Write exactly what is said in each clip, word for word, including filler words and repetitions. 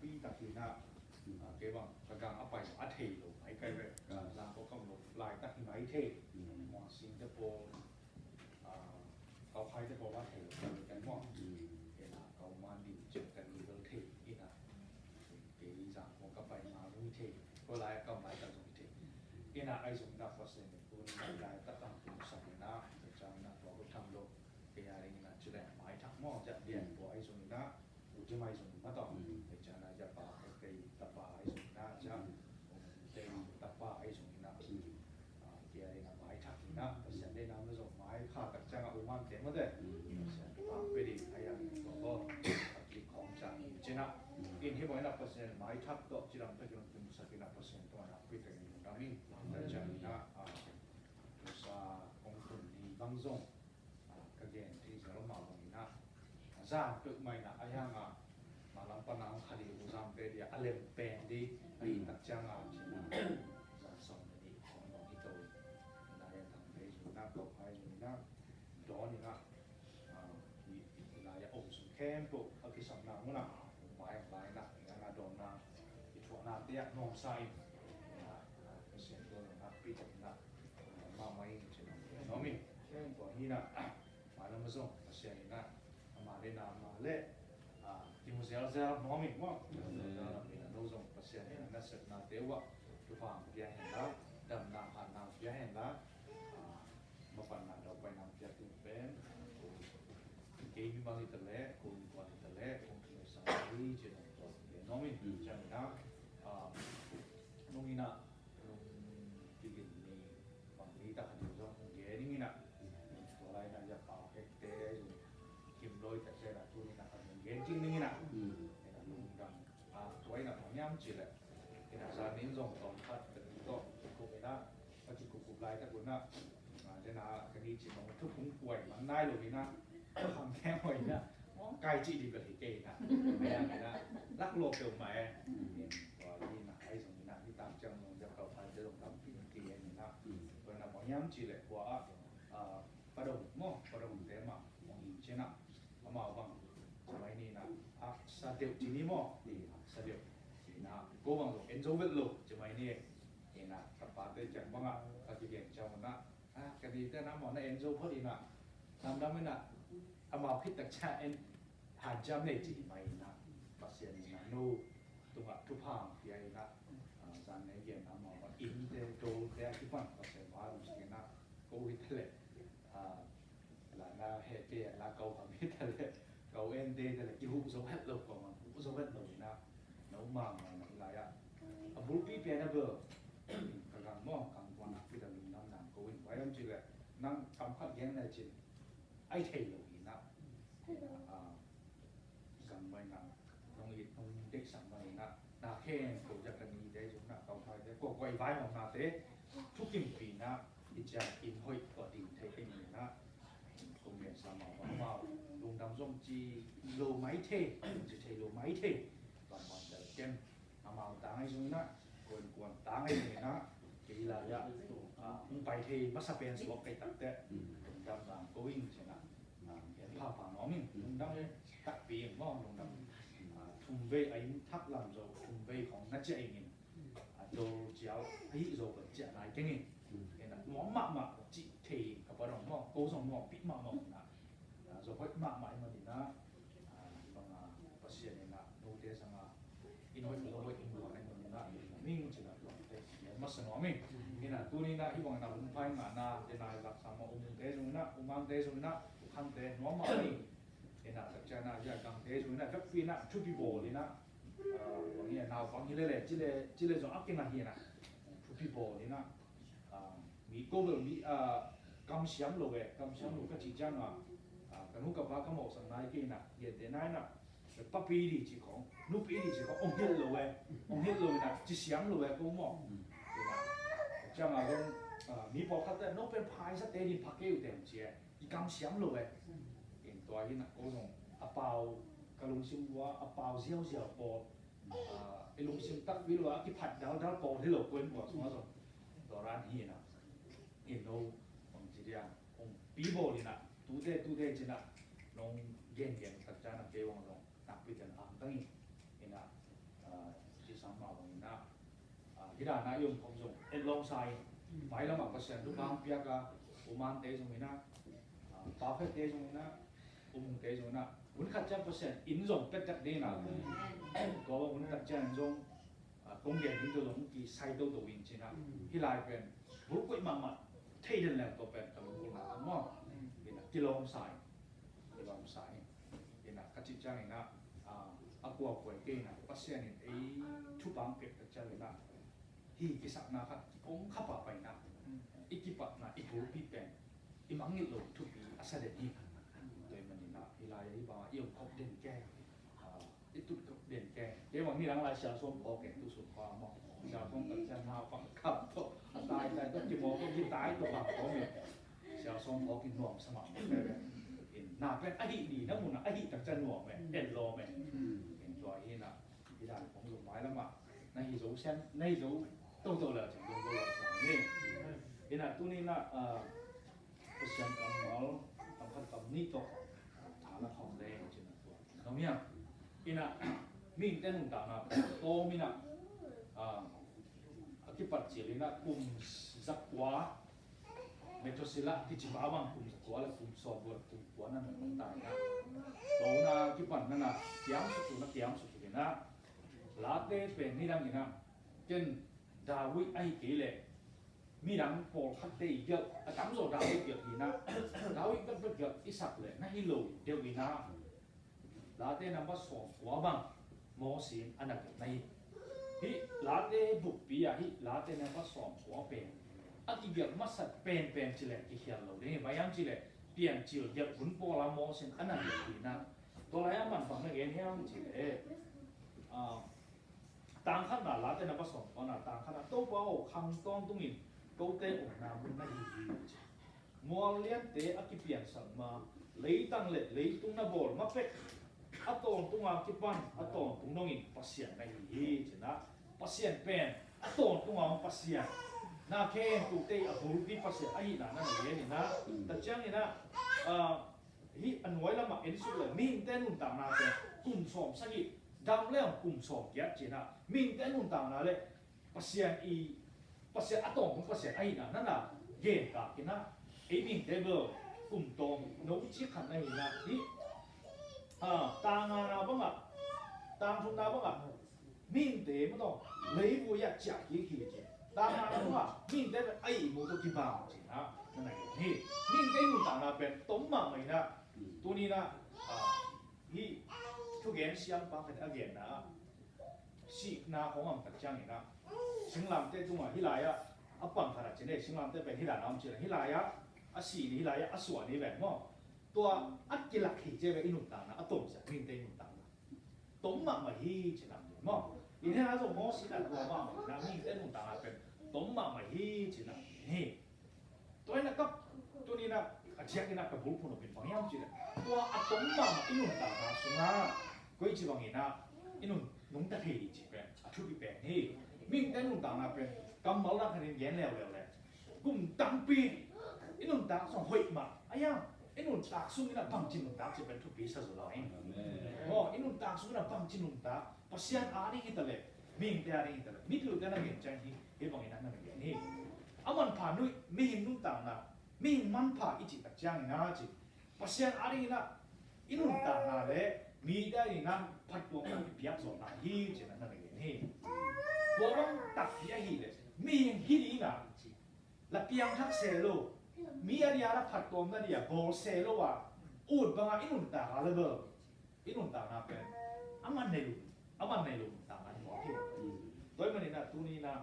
Pi tak hi na, ah, kei bang ka gang a pai a thei lo mai kai ve. Ah. Zangkong kam lo laitak hi mai thei. Mm. Muang sing te pawl, ah, kau khai te pawl a thei lo kai ve kan muang. Mm. Kei na kau man din cem kan ni lo thei. Ina kei zangkong ka pai ma lo hi thei. Ko lai kam laitak lo hi thei. Ina ai zong na Pasian in tuni laitak ang tung sak ina. Cang na tua ko tham lo. Kei a ina chule mai thak mo. Cak dian tua ai zong ina. Uti mai zong ma tawh. Mm. Ei cana ya pa kei tapa ai zong na ca. Mm. Kei tapa ai zong na. Mm. Ah, kei a ina mai thak na. Pasian de na ma zong mai kha tak cang a uman te ma de. Mm. Pasian pa pe di ai ang to ko. A ki khong ca ni cina. Mm. In hi bang na Pasian mai thak to ci lam ta ki lam tum sa ki na Pasian to na pe te ni na mi. Ta ca ni na. Ah, sa kong tun ni bang zong. Ah, ka gen thei zel mah bangin ah, a zan peuhmah in ah, a hiang ah, mah lam pan a hong kha ding, u zam pe ding, a lem pen ding, a hi tak ciang ah, cin ah, zan sawm le nih khawng dong hi to in, lai a dang pe zong in ah, kau phai zong in ah, dawn in ah, ah, i, i lai a om sung khempeuh, a kisapna mun ah, mai lai in ah, i ang a dawnna, i thuakna te ah, nuamsa in, ah, ah, Pasian tawh in ah, pi in ah, mahmah in cin ah, nuam in. Tua hi na, mah lam a zong Pasian in ah, amah le na amah le, ah, kimu zelzel nuam in maw. Zelzel lam in ah no zong Pasian in ah na sepnate uh ah thupha pia hen la, damna hatna pia hen la, ah, mapanna daupaina pia ding pen, kei mi bang hi ta le, kong kuan hi ta le, kong kine sa hi ci nong tua nuam in, ciang in ah, ah, nong in ah, nong kigin ni bang ni tak a ding zong hong gen ning in ah. Tua lai in ah ya pau hekte zong kim loi tak ciang ah tuni in ah hong gen ding ning in ah. Ina lungdam a tua in ah bang hiam cih leh. Ina zan nin zong tawm khat ka ding tawh kikup in ah. Ka kikup kup lai tak un ah. Ah, den ah ka ni cin zong thuphung kuai man nai lo in ah. Ka kham khem hoih in ah. Kai cih ding bel hi kei in ah. Maiang in ah. Lak lo peuhmah e. Tua hi in ah. Ai zong in ah. Hi tam ciang zong zep kau phai te zong tampi in kei in ah. Tua in ah bang hiam cih leh kua ah, ah, padong maw, padong te mah mong in cin ah. Amau bang. Cimai ni in ah. Haksa deuh ci ni maw. Ni haksa deuh. In ah. Ko bang zong en zo vet lo. Cimai ni. In ah. Ka pa te ciang bang ah. Ka kigen ciang un ah. Ah, ka ni te na maw na en zo phot in ah. Lamdang in ah. Amau khit tak ciang en. Hanciam nei ci mai in ah. Pasian in ah no tungah thupha pia in ah. Ah, zan nei gen amau a inn te, dol te a kipan Pasian va lam sik in ah. Ko hi ta leh. Ah, la na he te la kau kham hi ta leh. Kau en te ta leh kihuh zo het lo, kau man huh zo het lo in ah. Na um mahmah na hi lai ah. A bulpi pian a bel. Ka gang maw, gang kuan a pi da lungdam nang ko in. Vai lam ci leh. Nang kam khat gen na cin. Ai thei lo hi na. Ah, zang mai na, nong it, nong deihsak mai na. Na khen ko ja ka ni te zong na, kau phai te, ko koi vai hong na te. Thukim pi na, i ciang in hoih ko ding thei eng ni na. Kong gen sa mau, mau, lungdam zong ci lo mai thei, ci thei lo mai thei. Bang bang tel ken. Amau tang ahi zongin ah, kuan kuan tang ahi zongin ah, kei lai ah, ah, hong pai thei masa pen suak kei takte, mm, lungdam zang ko ing ci-in ah, ah, gen phapha nuam ing, lungdam takpi ing maw, lungdam, ah, thum vei a inn thak lam zo, thum vei khong na ciah ing in, ah, dol ciau ahi zo pan ciah nai keng in, in ah nuam mahmah cih thei ing ka pa dong maw, ko zong nuampi mahmah ing ah, ah, zo hoih mahmah ing manin ah, ah, bang ah, Pasian in ah, note sang ah, in hoih lo hoih in luan in nong na ming cina tuan te masa nuam ing. Ina tuni na hi bang na hun phai ngahna te na lak sama um te zong na, umang te zong na, ukhang te nuam mah ing. Ina tak ciang na ya kang te zong na vekpi na thupi bawl ina, ah, bang ina nau bang hi lele cile cile zong a kina hi na thupi bawl ina. Ah, mi ko bel mi, ah, kamsiam lo e, kamsiam lo ka ci ciang ah, ah, ka nu ka pa ka mawhsak nai kei na, yente nai na, papi di ci khong, nupi di ci khong, ong hilh lo e, ong hilh lo na, ci siam lo e ko maw. Ina, ciang ah zong, ah, mi pawlkhat te, no pen phaisa te din pha kei uh te ong ci e, i kamsiam lo e. In tua hi na ko zong, a pau, ka lungsim ua, a pau ziauziau pawl, ah, i lungsim takpi lo a kiphat daldal pawl hi lo ko in ua sung a zong. Tua ran hi na. In no, ong ci dia, ong pi bawl in ah, tute, tute cin ah, nong gen gen tak ciang ah kei ong zong, nakpi ten ang tang in, in ah, Hih dan a i om khop zong etlawm sa in, mailam ah Pasian thupha piak a, U Mante zong in ah, a, Pa Phet te zong in ah, U Mung te zong in ah, hun khat ciang Pasian in zong pia tak ding in ah, tua bang hun tak ciang zong, a, kong gen ding tua zong kisai toto in ci in ah, hih lai pen bulphuh mahmah thei den leng tua pen ka lunggulhna maw, in ah kilawm sa in, kilawm sa in, in ah ka cih ciang in ah, a, a kuakua kei in ah Pasian in ei thupha piak tak ciang in ah, hih kisakna khat kong kha pahpah in ah, i kipatna, i bulpi pen i mangngilh lo thupi a sa den hi. Tua ahih manin ah hih lai ah hih bang ah i om khop den kei, a, i tut khop den kei. Kei bang nidang lai Sia Sawm phawk kei, tu sun kha maw, Sia Sawm tak ciang naupang khap tawh, a taitai tawh, kimawk tawh, kitai tawh bang tawh mi. Sia Sawm phawk in nuam sa mahmah kei ve. In na pen a hih ding na mun ah a hih tak ciang nuam e, etlawm e. In tua hi in ah, hih dan kong zong mailam ah na hi zo sian, na hi zo toto le cin dong go le cin ni. In ah tuni in ah, a, Pasian kammal, kam khat kam nih tawh tha la khawm le cin ah tua nong hiam? In ah mihingte nuntakna tawm in ah, a, a kipat cil in ah kum zakua, Methuselah kici pa bang kum zakua le kum sawmkua le kum kua na nuntak in ah, tua na kipan na na kiam suk suk na kiam suk suk in ah, Late pen nidang in ah, ken David ahih kei leh midang pawlkhatte i gelh a tamzaw David gelh hi in ah, David bek bek gelh i sak leh na hi lo deuh in ah, Late namba sawmkua bang Moses in a na gelhna hi. Hih Late bukpi ah hih Late namba sawmkua pen a kigelh masa penpen ci leng kikhial lo ding hi. Bang hiam cih leh Piancil gelh hun pawl ah Moses in a na gelh hi in ah, tua lai ah a manpha na gen hiam cih leh, a, tang khatna, Late namba sawmkua na, tang khatna, Topa aw, khang tawntungin kote omna mun na hi hi, ci. Mual liante a kipiansak ma, leitang le leitung na bawl ma pek a tawntung a kipan a tawntung dongin Pasian na hi hi, ci in ah, Pasian pen a tawntung a om Pasian, na khempeuhte a bulpi Pasian ahihna na na gen in ah, tua ciangin ah, a, hih a nuai lamah en suk le mihingte nuntakna pen kum sawmsagih, dam le kum sawmgiat ci in ah, mihingte nuntakna le Pasian i, Pasian a tawntung Pasian ahihna na na gen kak in ah, ei mihingte bel kum tawng no cik khat na hi in ah, hih, a, tang ngana bang ah, tang thumna bang ah, mihingte maw tawh leivui ah ciah kik hi ci. Tang ngana bang ah mihingte pen a ihmu tawh kibang ci in ah na na gen hi. Mihingte nuntakna pen tom mahmah in ah, tuni in ah, a, hih thugen siampa khat a genna ah, sihna khawng a om tak ciangin ah, singlamteh tungah hih lai ah a pang khat ah ci ni, singlamteh pen hih dan a om ci leh hih lai ah a si ni, hih lai ah a suah ni ven maw. Tua a kilak hi ci ve, i nuntakna a tomsiat mihingte i nuntakna tom mahmah hi ci in ah maw. I hih lai ah zong Moses in ah tua mahmah in ah mihingte nuntakna pen tom mahmah hi ci in ah hi. Tua in ah ka, tuni in ah a ciak in ah ka bulphuh nop in bang hiam cih leh, tua a tom mahmah i nuntakna sungah koici bangin ah i nun nungta thei ding cih pen a thupi pen hi. Mihingte nuntakna pen kammal dak khat in gen leuleu leh, kum tampi i nuntak sung hoih mah a, i nuntak sungin ah bangci nuntak cih pen thupi sa zaw lo hi. Aw, i nuntak sungin ah bangci nuntak, Pasian ading hi ta leh, mihingte ading hi ta leh, mipilte na gen ciang hi, hih bangin ah na na gen hi. A manpha nuih, mihing nuntakna, mihing manpha i cih tak ciangin ah ci, Pasian adingin ah i nuntakna le mite adingin ah phattuamna i piak zawhna hi ci-in ah na na gen hi. Tua bang takpi ahih leh mihing hi ding ah la piangthak se lo, mi a dia la phattuamna dia bawl se lo a, ut bangah i nuntak a le bel, i nuntakna pen a man nei lo, a man nei lo nuntakna hi mawk hi. Tua ahih manin ah tuni in ah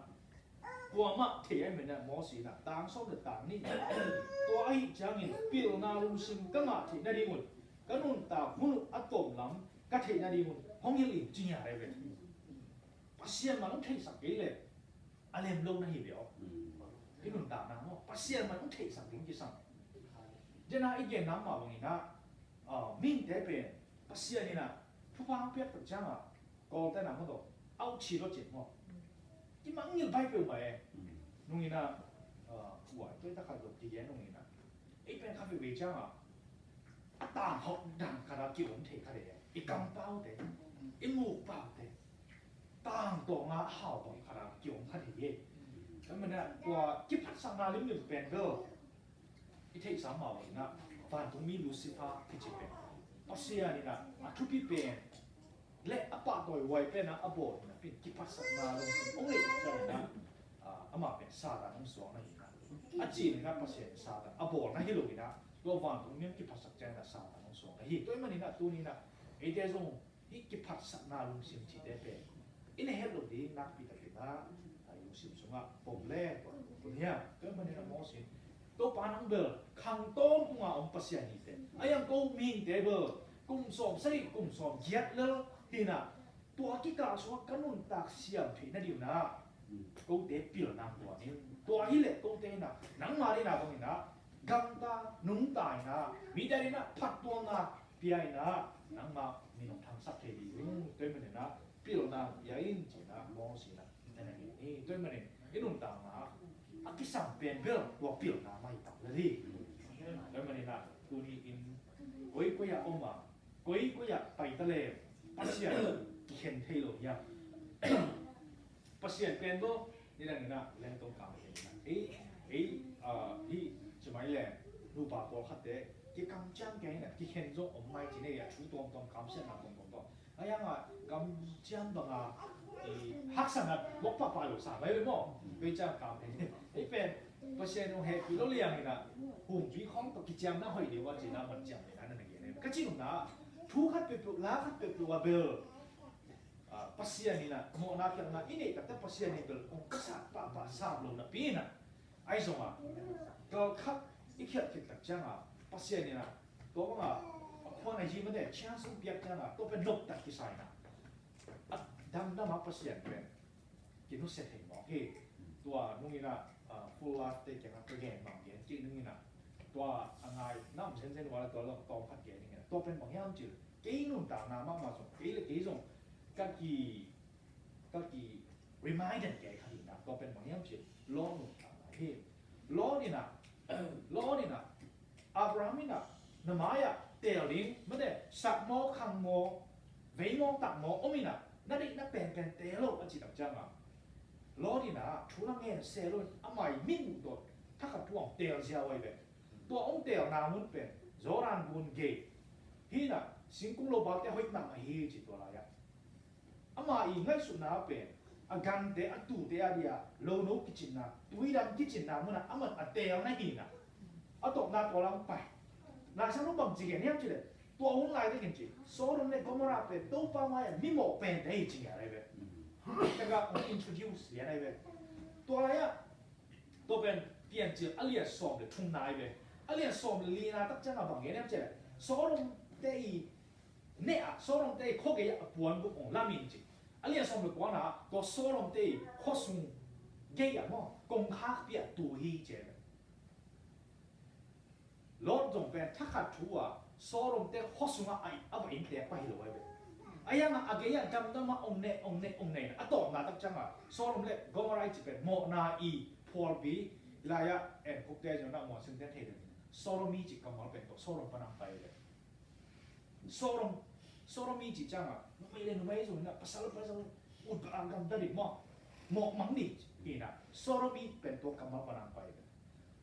kuamah thei ahih manin ah Moses in ah tang sawm le tang nih, tua ahih ciangin pilna lungsim ka ngah theih nadingun, ka nuntak hun uh a tawmlam ka theih nadingun hong hilh in ci ngiat hi ve. Pasian man hong theihsak kei leh a lem lo na hi ve aw. I nuntakna maw, Pasian man hong theihsak ding kisam. Tua in ah i genna mah bangin ah, ah, mihingte pen Pasian in ah thupha hong piak tak ciangah, Kawlte in ah maw tawh, a ut cih lo cin maw, i mangngilh bai peuhmah e. Nung in ah, ah, ua, tua i takhat lo kigen nung in ah, ei pen kha veivei ciangah a tangkhawm dan khat ah ki-om thei kha leh, i kampaute, i mukpaute, tangtawng a hau bang khat a kiom khat hi hi. Tua manin ah tua kiphatsakna limlim pen bel i theihsa mah bangin ah vantungmi Lucifer kici pen Pasian in ah a thupi pen le a pahtawi huai pen ah a bawl in ah pen kiphatsakna lungsim hong neih ciangin ah, ah, amah pen Satan hong suak na hi in ah, a cih in ah Pasian Satan a bawl na hi lo in ah tua vantungmi hong kiphatsak ciangin ah Satan hong suak na hi. Tua ahih manin ah tuni in ah eite zong hih kiphatsakna lungsim cihte pen i na het loh ding nakpi takin ah, ah, i lungsim sungah pom le pom hiam? Tua ahih manin ah Moses in, Topa nang bel khang tawntung a om Pasian hi teh, a hiang ko mihingte bel kum sawm sagih kum sawm giat lel hi in ah, tua kikal sungah ka nuntak siam theih nading un ah kote pilna tuan in, tua hi leh kote in ah nangma ding a bangin ah gamta nungta in ah mite ading ah phattuamna pia in ah nangmah min hong thangsak thei ding uh. Tua ahih manin ah pilna pia in ci in ah Moses in ah na na ngen hi. Tua ahih manin i nuntakna a kisam pen bel tua pilna mah hi tak lel hi. Tua ahih manin ah tuni in koikoi ah om a, koikoi ah pai ta leh Pasian kikhen thei lo hiam? Pasian pen bel nidang in ah lengtong kam hi in ah, ei, ei, ah, hih ci mai leh nupa pawlkhatte kikamciam kei in ah kikhen zong om mai ci, nei a thu tuamtuam, kamsiatna tuamtuam tawh. A hiang ah kamciam bang a i haksatna buak pahpah lo sa mai ve maw? Vei ciang kam hi. Ei pen Pasian hong hehpih lo liang in ah humpi khawng tawh kiciamna hoih ding uh a ci in ah man ciam in ah na na gen hi. Ka cih nopna ah thu khat peuhpeuh, la khat peuhpeuh ah bel, ah, Pasian in ah mawhna khialhna i neih takte Pasian in bel hong kasat pahpah sam lo napi in ah, ahi zongin ah gal khat i khialh khit tak ciangin ah Pasian in ah tua bang a a khuan a hih mate chance hong piak ciangin ah tua pen noptat kisa in ah, a damdam a Pasian pen kinusia thei mawk hi. Tua nung in ah, ah, Full Life te kiangah ka gen bang gen kik nung in ah, tua a ngai nam zenzen uh a leh tua zong tawm khat gen ning in ah, tua pen bang hiam cih leh kei nuntakna mahmah zong, kei le kei zong ka ki, ka ki remind den kei khat in ah, tua pen bang hiam cih leh Lot nuntakna hi. Lot in ah, Lot in ah Abraham in ah na mai ah teel ding, mate, sak maw, khang maw, vei maw, tak maw om in ah, na deihna penpen teel lo a cih tak ciangin ah Lot in ah thu la ngen se lo in, a mai mit muh dawh thakhat thu hong teel ziau ahi ve. Tua hong teelna mun pen Jordan gun gei hi in ah, singkung lo balte hoih nam ahi ci tua lai ah. Ama i ngaihsutna pen a gante, a tute a dia lo no kicinna, tuidam kicinna munah aman a teel na hi in ah, a tawpna tua lam pai. Laisiangtho bang ci gen hiam cih leh, tua hun lai takin ci, Sodom le Gomorrah pen Topa mai-ah mimawh pente hi ci ngiat ahi ve. Taka hong introduce lian ahi ve. Tua lai-ah tua pen Piancil a lian sawm le thumna ahi ve. A lian sawm le lina tak ciangah bang gen hiam cih leh, Sodom te i neh ah, Sodom te i khua gei ah a puanbuk hong lam in ci. A lian sawm le kuana ah tua Sodom te i khuasung gei ah maw, kongkhakpi ah tu hi ci. Lot zong pen thakhat thu ah Sodom te khuasung ah a, a va inntek pah hi lo ahi ve. A hiang ah a gei ah damdam ah hong neh, hong neh, hong neh in ah, a tawpna tak ciangah Sodom le Gomorrah i cih pen mawhna i phualpi, lai-ah en khukte zong na muan singte thei ding. Sodomy cih kammal pen tua Sodom pan hong pai ve. Sodom, Sodomy cih ciangah numei le numei zong in ah, pasal, pasal ut bang a gamta ding maw, mawhmang ding hi in ah, Sodomy pen tua kammal pan hong pai ve.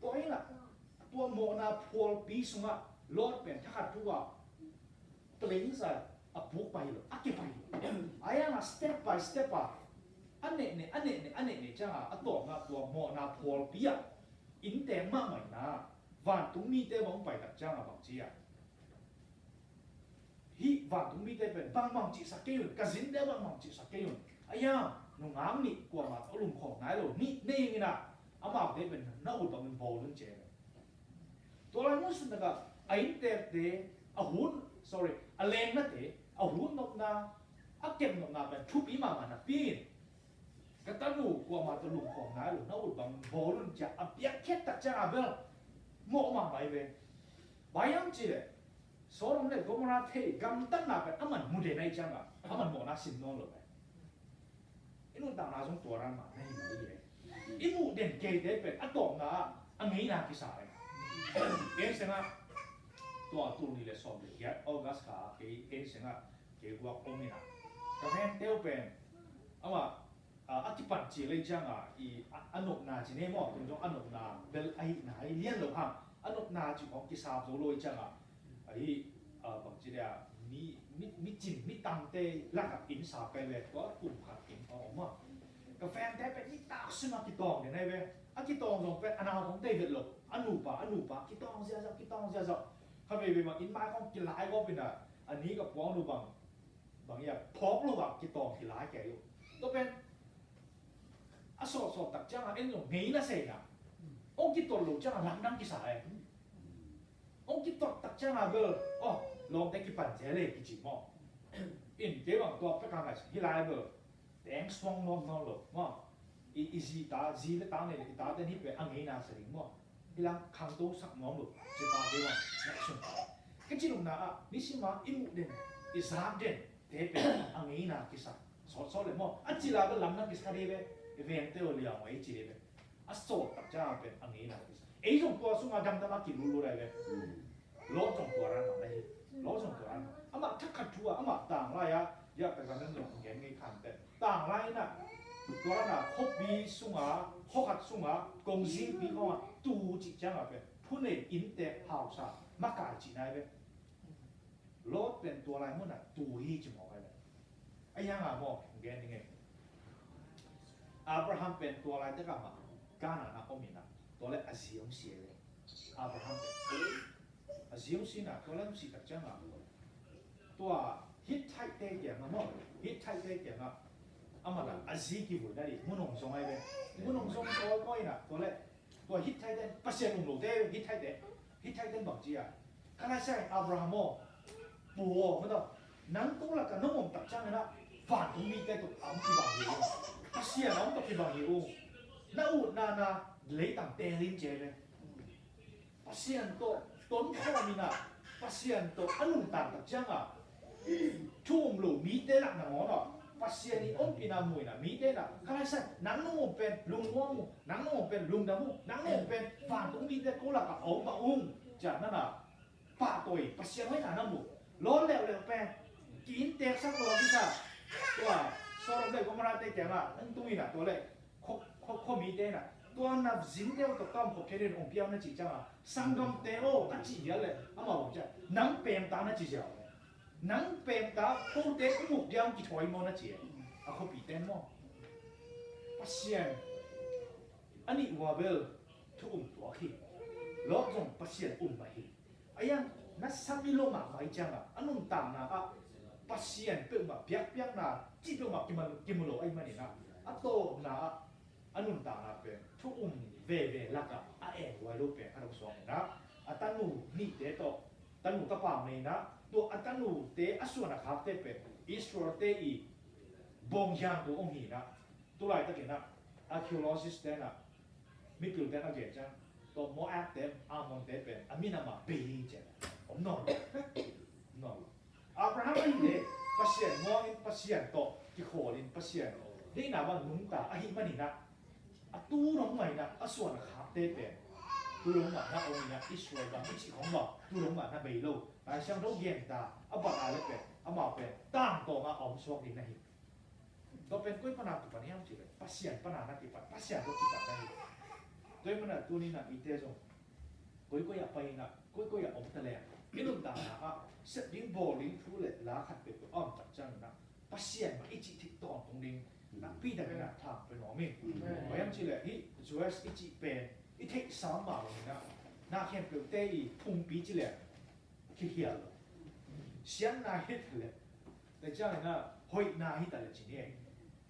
Tua in ah tua mawhna phualpi sungah Lot pen thakhat thu ah plane sa a puk pah hi lo, a ke pah hi lo. A hiang ah step by step ah a nehneh, a nehneh, a nehneh ciangah a tawpna tua mawhna phualpi ah inntek mahmah in ah, vantung mite hong pai tak ciangah bang ci ah, hih vantung mite pen bangbang cihsak kei un, ka zinte bangbang cihsak kei un. A hiang nungak nih kuamah tawh lungkhawm nai lo nih nei ing in ah, amaute pen na ut bangin bawl un ci. Tua lai mun sung takah a inntekte, a hun, sorry, a lengnate, a hun nopna, a kep nopna pen thupi mahmah napi in, ka tanu kuamah tawh lungkhawm nai lo, na ut bangin bawl un ci-a a piakkhiat tak ciangah bel mawh mahmah hi ve. Bang hiam cih leh Sodom le Gomorrah te i gamtatna pen aman mu den ahih ciangah aman mawhna sim nawn lo ve. I nuntakna zong tua dan mah na hi mah hi e. I muh den keite pen a tawpna ah a ngeina kisa e. Kei sengah tua tul nih le sawm le giat August kha ah kei, kei sengah kei guak om in ah, ka vengte uh pen, Amah a, a kipan cil ei cianga i a, a nopna ci nei maw, tung zong a nopna bel ahihna i lian lo hang, a nopna ci khawng kisap zo lo ei cianga ahi, a, bang ci dia mi, mi, mi cin mi tangte lakah inn sa kai ve, tua kum khat inn a om a. Ka vengte pen nitak sima kitawng den ai ve. A kitawng zong pen a nau khawng tei vet lo. A nupa, a nupa kitawng ziazau, kitawng ziazau. Kha veivei ma inn mai khawng kilai gawp ina a ni ka puang lu bang bang ia phawk lo bang kitawng kilai kei uh. Tua pen a sawtsawt tak cianga en zong ngei na seina. Ong kitawt lo cianga lamdang kisa e. Ong kitawt tak cianga bel aw lawmte kipan zel e kici maw. In kei bang tua peka ngai hi lai bel teng suang nuam nuam lo maw. I, i zi ta, zi le ta nei le i tate ni pe a ngeina sa ding maw. Hilang khangto sak nuam lo ci pa kei bang nak sung. Ka ci nungna ah nisima i muh den i zak den te pe a ngeina kisa sawtsawt le maw. A ci la bel lamdang kisa ka dei ve. I vengte aw liang aw i ci dei ve. A sawt tak ciang pen a ngeina kisa. Ei zong tua sunga damdam a kilulu dai ve. Lot zong tua ran mah na hi. Lot zong tua ran mah. Amah thakhat thu ah amah tanglai ah ziak tak zang nan zong gen ngei khan te. Tanglai in ah tua ran ah khuapi sunga, khuakhat sunga, kongzingpi khawngah tu cih ciangah pen phunei inntek hausa makai cih nai ve. Lot pen tua lai munah tu hi ci mawk ai ve. A hianga maw gen ding e. Abraham pen tua lai tekah mah Kanaan ah om inah tua le a zi hong si ai ve. Abraham pen a zi hong si inah tua le hong si tak ciangah tua Hittite kiangah maw, Hittite kiangah amah a zi kivui na dih mun hong zong ai ve. Mun hong zong kawikawi inah tua le tua Hittite ten Pasian um lote Hittite Hittite ten bang ci a ka lai sai Abraham aw pu aw mataw nang kong lakah nong om tak ciangin ah vantung mite tawh a hong kibang hi ung. Pasian a hong tawh kibang hi ung. Na utna na leitang teelin ci ai ve. Pasian tawh tonkhawm inah Pasian tawh a nuntak tak ciangah thu um lo mite lak nangawn aw Pasian i ompihna mu inah mite inah ka lai sai nang nong om pen lungnuam uh, nang nong om pen lungdam uh, nang nong om pen vantung mite ko lakah a om pah ung. Ciah nana pahtawi Pasian hoihna na mu. Lawn leuleu pen ki-inntek sak lo kisa tua Sodom le Gomorrah te kiangah hong tung inah tua le khuamite inah tua na zinte uh tawh kamkhop thei ding hong piang na cih ciangah sanggamte aw a cih hial le amau ciah nang pemta na ci ziau le nang pemta kote umuk diang kithawi maw na ci a khuapite maw. Pasian a nih ua bel thu um tuak hi. Lot zong Pasian um mah hi. A hiang na sami lo mahmah i ciangah a nuntakna ah Pasian peuhmah biakpiakna cih peuhmah kimu lo ahih maninah a tawpna ah a nuntakna pen thu um veve lakah a enghuai lo pen a dong suak inah a tanu nihte tawh tanu tapa meinah tua a tanute a suan a khakte pen Israelte i bawnghiangtu om hinah tulaitakinah archaeologist tenah mipilte a gen ciang tua Moabte Ammonte pen a minamah bei hi cian om nawn lo. Om nawn lo. Abraham ahih leh Pasian muangin Pasian tawh kikhawlin Pasian deihna bang nungta ahih maninah a tu dong mah inah a suan a khakte pen tu dong mah na om inah Israel bang i cih khong bang tu dong mah na bei lo. Lai Siangtho genta a bat a le pen amau pen tangtawng a om suak ding na hi. Tua pen koi pana kipan hiam cih leh Pasian pana na kipan Pasian tawh kipan na hi. Tua hi mana tuni na mite zong koikoi ah pai inah koikoi ah om ta leng i nuntakna ah sep ding bawl ding thu le la khat peuhpeuh a om tak cianginah Pasian mah i cih thei tawntung ding nakpi takinah thang pe nuam hi. Bang hiam cih leh hih Joash i cih pen i theihsa mah lo inah na khempeuhte i phungpi ci leh kikhial lo. Sianna hi ta leh tua cianginah hoihna hi ta leh ci ni.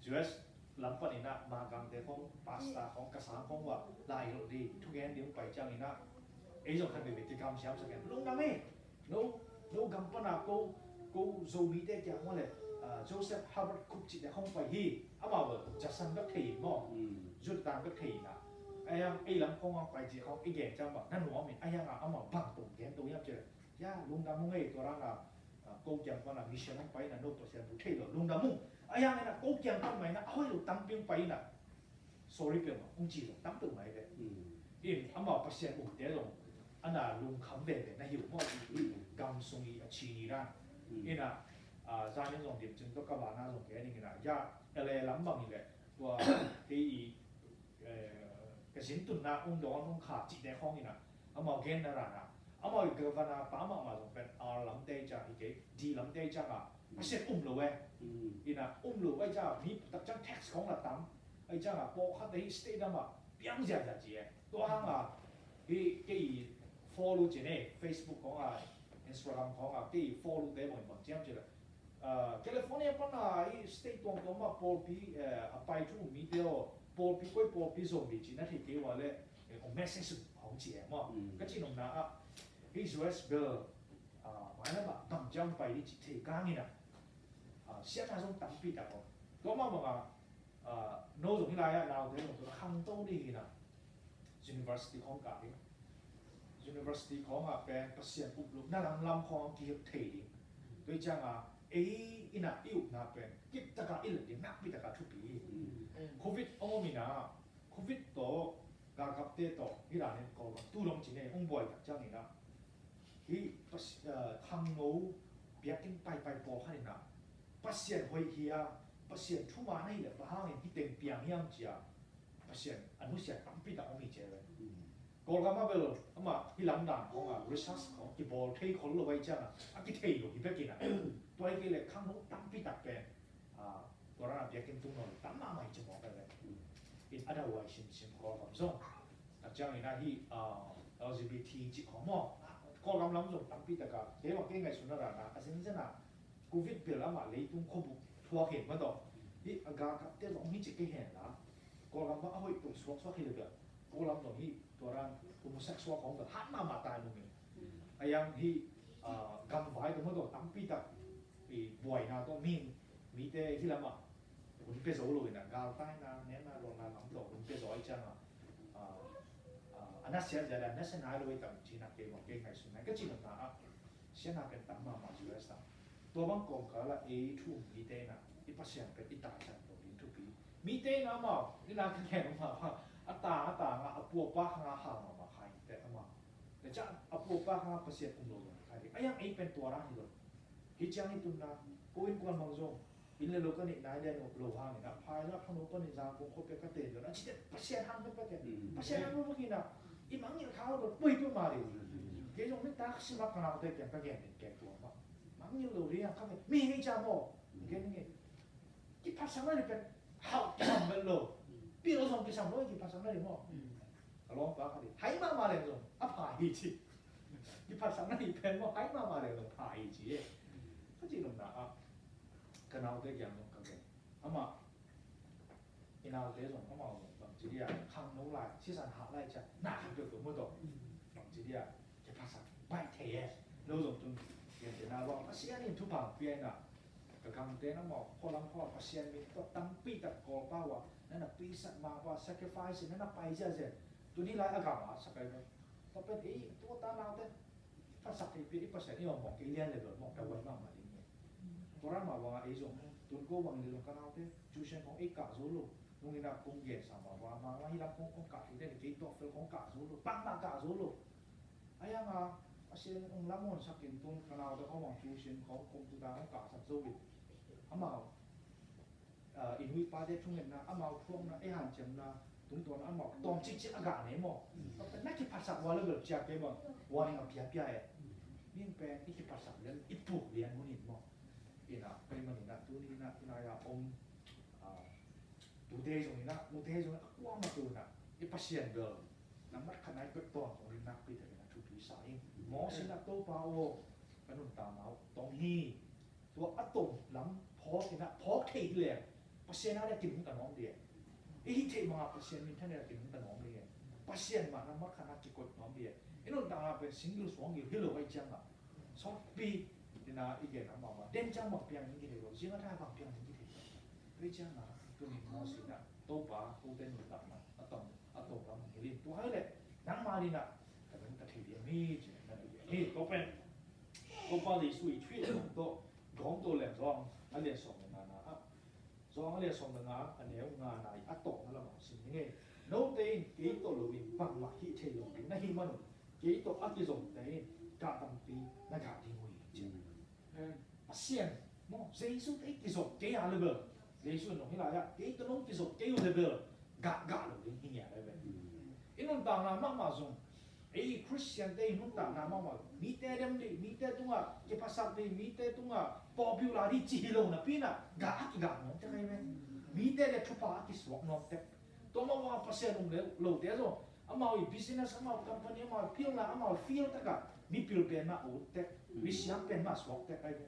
Joash lam paninah magangte khong pasta khong kasang khong uh ah lai lo ding thugen ding pai cianginah ei zong khat veve kikam siam sak en lungdam hi. No, no gam pana ko, ko Zomite kiang mah le Joseph Herbert Cook cihte khong pai hi. Amau bel jasan bek thei in maw, zuttan bek thei inah a hiang ei lam khong ang pai cih khong i gen ciang bang na nuam in a hiangah amau bang tung gen to hiam cih le ya lungdam ung ei tua rana ko kiang pana mission ang pai inah no tawh sian bu thei lo lungdam ung. A hiang inah ko kiang pan mah inah a hoih lo tampi ang pai inah sorry peuhmah ung ci zong tam peuhmah hi ve. In amau Pasian umte zong ana lungkham veve na hi uh maw. Gam sung i a ci ni dan inah Zanin zong dim cing tawh ka vana zong kei ning ina ya, L A lam bang i leh tua kei i ka zin tunna ung dawn ung kha cihte khawng ina amau genna rana amau i governor pa mahmah zong pen R lamte i ciang hi kei, D lamte i cianga Pasian um lo e. Ina um lo ai cianga mi tak ciang tax khawng la tam ai cianga pawlkhat te hi state dama piang ziahziah ci e. Tua hanga hi kei follow ci ne, Facebook khawng a, Instagram khawng a kei follow te bang bang ciam ci la. California pana i state tuamtuam mah pawlpi a pai thu um mite aw, pawlpi koi pawlpi zo mi ci na thei kei ua le, o message hong ci e maw. Ka ci nopna ah hi U S bel maina mah bang ciang pai di ci thei kangina. Siatna zong tampi tak om. Tua mah banga no zong hi lai-ah naute zong tua khangto ding hina. University khawng kah ding, university khawngah pen Pasian up loh na lamlam khawng kihilh thei ding. Tua hi cianga ei ina i upna pen kiptaka i let ding nakpitaka thupi hi. Covid hong om ina, Covid tawh galkapte tawh hi danin Kawlgam tu dong ci nei hong buai tak ciang ina hi khangno biakinn paipai pawlkhat ina Pasian hoih hi a, Pasian thuman ahi le bang hangin hi teng piang hiam cia Pasian a nusia tampi tak om hi cia ve. Kawlgam a bel amah hi lamdan khawng a research khawng kibawl thei khol lo ai cianga a kithei lo hi bekin a, tua hi kei le khangno tampi tak pen tua rana biakinn tung nawn tam mahmah hi ci mawk ai ve. In otherwise simsim Kawlgam zong tak ciangin a hi L G B T ci khawng maw, Kawlgam lam zong tampi taka kei bang kei ngaihsutna rana a zenzen a Covid bel amah leitung khuabuk thuak hen maw tawh hi a galkapte zong hi ci kei hen la Kawlgam bang a hoih tung suaksuak hi le bel Kawlgam zong hi tua ran homosexual khawng bel hat mahmah ta nung in a yang hi gamvai tung maw tawh tampi tak i buaina tawh mi mite hi lamah hun pia zo lo ina galtaina nena lawna lam tawh hun pia zo ai cianga a nasiat zia le a nasiat nai lo i tam cina kei bang kei ngaihsutna ka ci nopna ah siatna pen tam mahmah ci lai sa. Tua bang kawmkala ei thu um mite ina i Pasian pen i taisan lo ding thupi. Mite ina amau ina ka gen amau a ta a ta nga a puapa khanga hal mahmah khai te amau. Te ca a puapa khanga Pasian um lo ding khai ding a yang ei pen tua ra hi lo. Hi ciang hi tunna ko innkuan bang zong inn le lo ka neih nai lian lo hangin a phai la khangno panin Zangkong khuapia ka ten zon a cite Pasian hang pekpek e. Pasian hang pekpek ina i mangngilh kha lo pui pui ma ding. Kei zong mi tak sima ka naute kiang ka gen den kei tua ma mangngilh lo ria ka mi hei ca maw. Gen nge kiphatsak na ri pen hau kisam vet lo. Pi lo zong kisam lo kiphatsak na ri maw. Ka lawmpa ka di hai mahmah leng zong a pha hi ci. Kiphatsak na ri pen maw hai mahmah leng zong pha hi ci e. Ka ci nopna ah ka naute kiang zong ka gen amah i naute zong amau zong bangci dia khangno lai sisan hah lai cia na khat peuh peuh maw tawh bangci dia kiphatsak baih thei e. Lo zong tun gentehna bang Pasian in thupha pia ina ka gamte na maw khualam khua Pasian min tawh tampi tak Kawlpa ua na na pisak mah ua sacrifice na na pai ziahziah tuni lai a gam a sak ai lo. Tua pen ei tua ta naute phatsak thei pia i Pasian i om mawk kei lian le bel mawk ta buai mahmah ding hi. Tua ran mah bangah ei zong tun ko bang le zong ka naute tuition khong ei kah zo lo. Nungin a kong gen sa mah bangah mangmah hi lam khong kong kah thei den kei tuak fel khong kah zo lo bangmah kah zo lo. A yanga a sian ong lam hon sakin tun ka naute khong bang tuition khong kong tuta khong kah sak zo in amau i nu i pate thungetna amau thuakna ei hanciamna tungtawn amau tawm cikcik a gah ne maw? Na kiphatsak ua le bel ciak kei maw? Warning a piapia e. Min pen i kiphatsak lian i puk lian hunin maw? Ina kei manin a tuni ina ina ya om tute zong ina mute zong ina a kuama tuna i Pasian bel nangmat khat nai pek tawn kong rin nakpi takin a thupi sa in maw sin a Topa aw ka nuntakna tong hi. Tua a tong lam phawk ina phawk thei hi leng Pasian a le kinung ta nuam dia. I hih theih manga Pasian minthan ina kinung ta nuam dia. Pasian mah na makhana kikot nuam dia. I nuntakna pen singgil suanggil hi lo ai cianga sawtpi ina i gen a mahmah den ciang bang piang ding kithei lo zing a tha bang piang ding kithei lo. Tua cianga tunin mawsina Topa kote nuntakna a tong a tong lam hilin tua hai le nangma dina ka nung ta thei dia mi ci na hi. Tua pen Topa Jesu i thuih tawh gawm tawh lem zawng a lian sawm le ngana ah zawng a lian sawm le nga a neu ngana i a tawhna lamah sim hi ngei. Note in kei tawh loin bangmah hih thei lo ding na hih manun kei tawh a kizomte in gah tampi na gah ding uh hi ci. Pasian Maw, Jesu tawh i kizop kei a le bel, Jesu in nong hi lai-ah kei tawh nong kizop kei uh le bel, gah gah lo ding hi ngiat a ve. I nuntakna mahmah zong, ei Khristian te i nuntakna mahmah, mite dem dih, mite tungah kiphasak dih, mite tungah popular dih ci hi lo napi-in ah gah a kigah nuam tek ahi ve. Mite le thupha a kisuak nuam tek. Tua mah bang a Pasian um le lote zong, amau i business, amau company, amau pilna, amau field takah mipil pen mah ut tek, misiam pen mah suak tek ahi ve.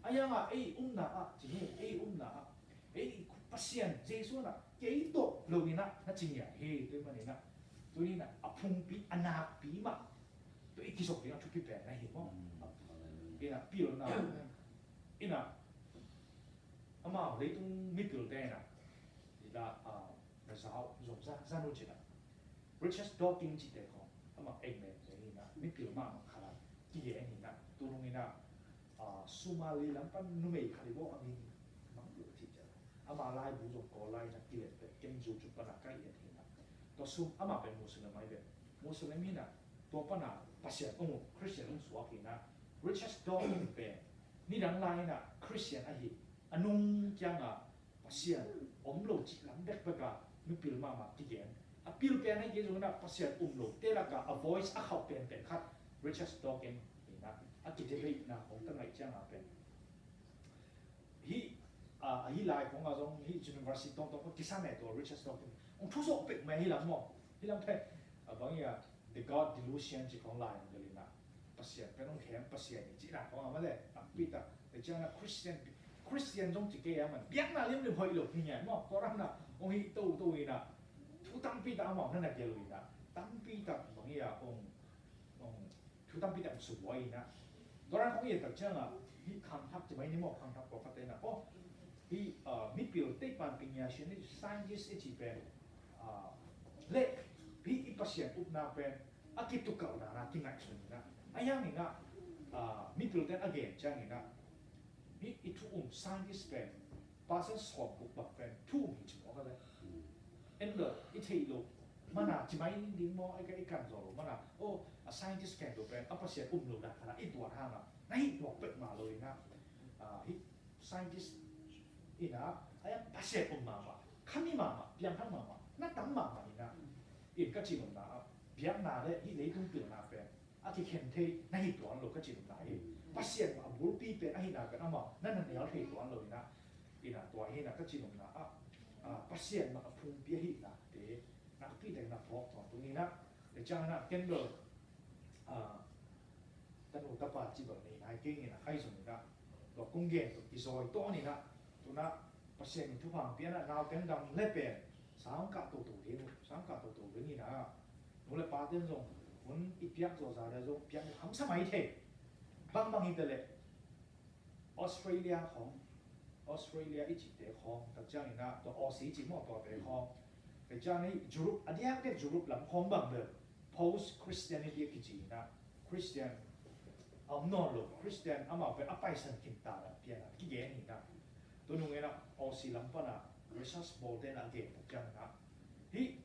Ahi hangah ei umna ah, ci hi, ei umna ah, ei Pasian Jesu in ah kei tawh lo-in ah na ci ngiat hi. Tua ahih manin ah tuni-in ah a phungpi, a nakpi mah tua i kizop ding a thupi pen na hi maw. Inn ah pilna, inn ah amau leitung mipilte in ah, inn ah, ah, na zau zong za, za nu cin ah, Richard Dawkins cihte khawng, amah engmen te hi-in ah, mipil mahmah khat a kigen hi-in ah, tu nung in ah, ah, Somali lam pan numei khat i bawk a, mi mang lo cih ciang, ama laibu zong Kawl lai in ah kilet pek, ken zu cu pan a ka i et hi-in ah. Tua sum, amah pen Muslim ahi ve. Muslim hi-in ah, tua pan a Pasian hong, Khristian hong suak hi-in ah, Richard Dawkins pen nidang lai in ah Khristian ahi, a nung kiangah Pasian om lo cih lam bekbek a mipil mahmah kigen. A pil pen ahi kei zongin ah Pasian um lote lakah a voice a khauh penpen khat Richard Dawkins in ah, a kidebate-na khawng ka ngaih ciangah pen hih, ah, ahi lai khawngah zong hih university tawngtawng ka kisa meh tua Richard Dawkins hong thuzawh peuhmah hi lam maw. Hih lam pen, ah, bang hi a, The God Delusion ci khawng lai hong delh in ah, Pasian pen hong khem, Pasian i cihna khawng a mah le, tampi tak. Tua ciangin ah Khristian, Khristian zong ci kei a, man biakna limlim hoih lo hi ngiat maw. Tua ram in ah hong hih toto in ah, thu tampi tak amau na na gelh uh in ah, tampi tak bang hi a, hong, hong, thu tampi tak hong subuai in ah. Tua ram hong i et tak ciangin ah, hih khangthak ci mai ni maw, khangthak pawlkhatte in ah, aw, hih, ah, mipil teitei pan ping ngiat sin, hih scientist i cih pen, ah, le hih i Pasian upna pen a kitukalhna na kingaihsun in ah. Ahi hangin ah, ah, mipilte in a gen ciangin ah, hih i thu um scientist pen percent sawmguk bang pen thu um hi ci mawk a ve. En lo, i theih loh man a ci mai ding maw, i ka, i kan zaw loh man a, aw, a scientist khempeuh pen a Pasian um lo dan khat a i tuat hangah na hih tuak peuhmah lo in ah, ah, hih scientist in ah, a yang Pasian um mahmah, khami mahmah, piangthak mahmah, na tam mahmah in ah, in ka cih nopna ah, biakna le hih leitung pilna pen a kikhen thei na hi tuan lo ka cih nopna hi. Pasian mah a bulpi pen ahihna pen amau na na nial thei tuan lo in ah, in ah tua hi in ah ka cih nopna ah, ah, Pasian mah a phungpi ahihna te nakpi takin na phawk tawntung in ah, tua ciangin ah ken bel, ah, tanu tapa cih bang nei nai keng in ah, ahi zongin ah tua kong gen tawh kizawi tawn in ah, tu-in ah Pasian in thupha hong pia in ah, naute dang le pen sang kah toto ding uh, sang kah toto ding in ah, nu le pate in zong hun i piak zawhzah le zong piak hamsa mai thei. Bangbang hi ta leh Australia khawng, Australia i cihte khawng, tak ciangin ah tua Aussie i cih maw, tuate khawng, tak ciangin Europe, a diakdiak Europe lam khawng bang bel post Christianity a kici in ah, Christian a om nawn lo, Christian amau pen a paisan khin ta dan pian a kigen hi in ah. Tua nung in ah Aussie lam pan a research bawlte in a gen tak ciangin ah, hih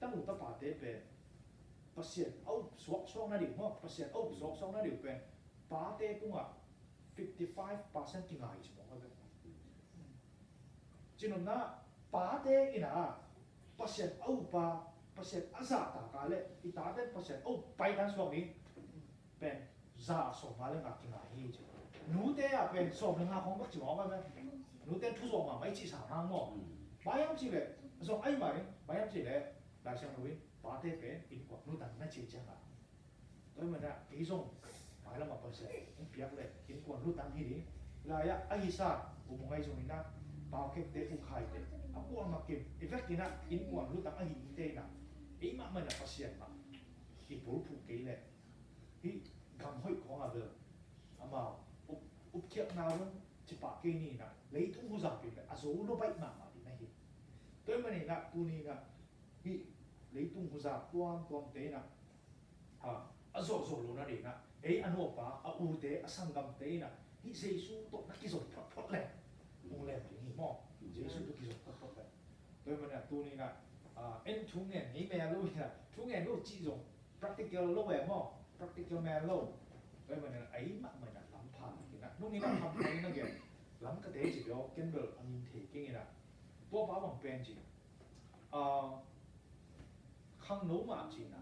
tanu tapate pen Pasian a up suaksuak nading maw, Pasian a up suaksuak nading pen pate tungah fifty five percent kingai ci mawk a ve. Cih nopna, pate in ah Pasian a up a, Pasian a zahtak a leh i tate Pasian a up paitan suak ding pen za sawmnga le nga kingai hi ci. Nute ah pen sawm le nga khawng bek ci mawk a ve. Nute thu zawh mahmah i cihsa hang maw. Bang hiam cih leh, zong ahi mah in, bang hiam cih leh, Lai Siangtho in pate pen innkuan lutang na cih ciangah, tua ahih manin ah kei zong mailam ah Pasian hong piak leh innkuan lutang hi ding. Lai-ah a hisa, U Mung ahi zongin ah, Pau Khekte, U Khaite, a kuamah kim i vekin ah innkuan lutang ahi dingte in ah, ei mahmah in ah Pasian mah i bulphuh kei leh, hih gam hoih khawng ah bel amau up, upkhiatna zong ci pah kei ni in ah, leitung huzap in leh a zo lua baih mahmah ding na hi. Tua ahih manin ah tuni in ah hih leitung huzap tuamtuamte in ah, a, a zawhzawh loh nading in ah, ei a nu a pa, a ute, a sanggamte in ah hih Jesu tawh na kizop photphot leh hong lem ding hi maw. Jesu tawh kizop photphot leh. Tua ahih manin ah tuni in ah, a, en thu ngen ngei mel lo in ah, thu ngen lo cih zong practical lo e maw, practical mel lo. Tua ahih manin ah ei mahmah in ah hampha in ah, nung in ah hampha in ah gen. Lam ka te ci beo, ken bel a min thei keng ina. Tua pa bang pen ci. Ah, khangno mah cina.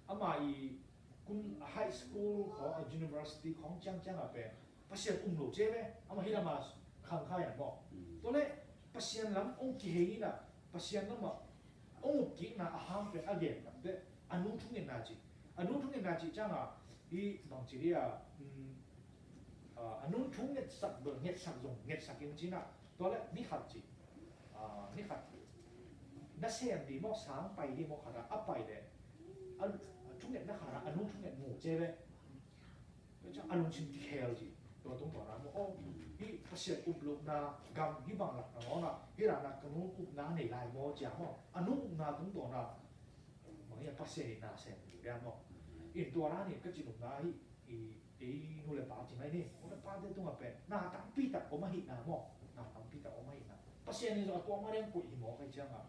Ama i kun high school khawng, a university khawng ciangciang a pen Pasian um lo ce ve. Ama hi lama khang khai a maw. Tua le Pasian lam ong kihei ina. Pasian lama ong up kikna a hang pen a gen lam te. A nu thungetna ci. A nu thungetna ci cianga hi bang ci dia, um, ah, a nun thu ngetsak bel, ngetsak zong ngetsak in cina. Tua le ni khat ci. Ah, ni khat na sem di maw, sang pai di maw, khat a pai le a, a thungetna khat a, a nun thunget mu ce ve. Tua ciang a lungsim kikhel ci. Tua tung tua na maw, oh, hi Pasian up lohna gam hi bang lak na maw na, hi rana ka nun upna nei lai maw cia maw. A nun upna tung tua na bang hi a Pasian in na sem di dia maw. In tua rani ka ci nopna hi, i ei nu le pa ci mai ni, nu le pate tungah pen na tampi tak om ahihna maw, na tampi tak om ahihna. Pasian in zong a tua ma deng koih hi maw kai cianga.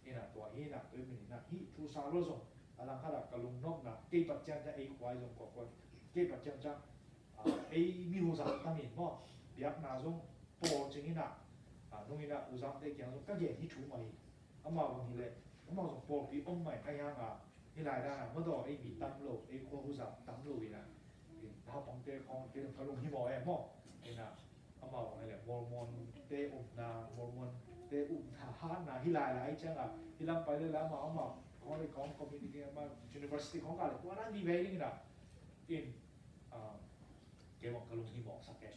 Ina tua hi na, tua hi manin na, hi thu sa lo zong a lang khat ah ka lungnopna, kei pat ciang ciang ei khuai zong kua kua, kei pat ciang ciang, ah, ei mi huzang tamin maw, biakna zong pawl cing ina, ah, nung ina huzangte kiang zong ka gen hi thu mah hi. Amau bang hileh, amau zong pawlpi om mah in a hianga, hi lai dana madaw ei mi tam lo, ei khua huzap tam lo ina, in naupangte khawng te ka lunghimawh e maw. Ina amau bang hileh Mormon te upna, Mormon te upna hatna hi lai lai cianga, hi lam pai le lai amau, amau khawng le khawng community, amau university khawng ka le tua dan vive ding ina. In, ah, kei bang ka lunghimawh sak e.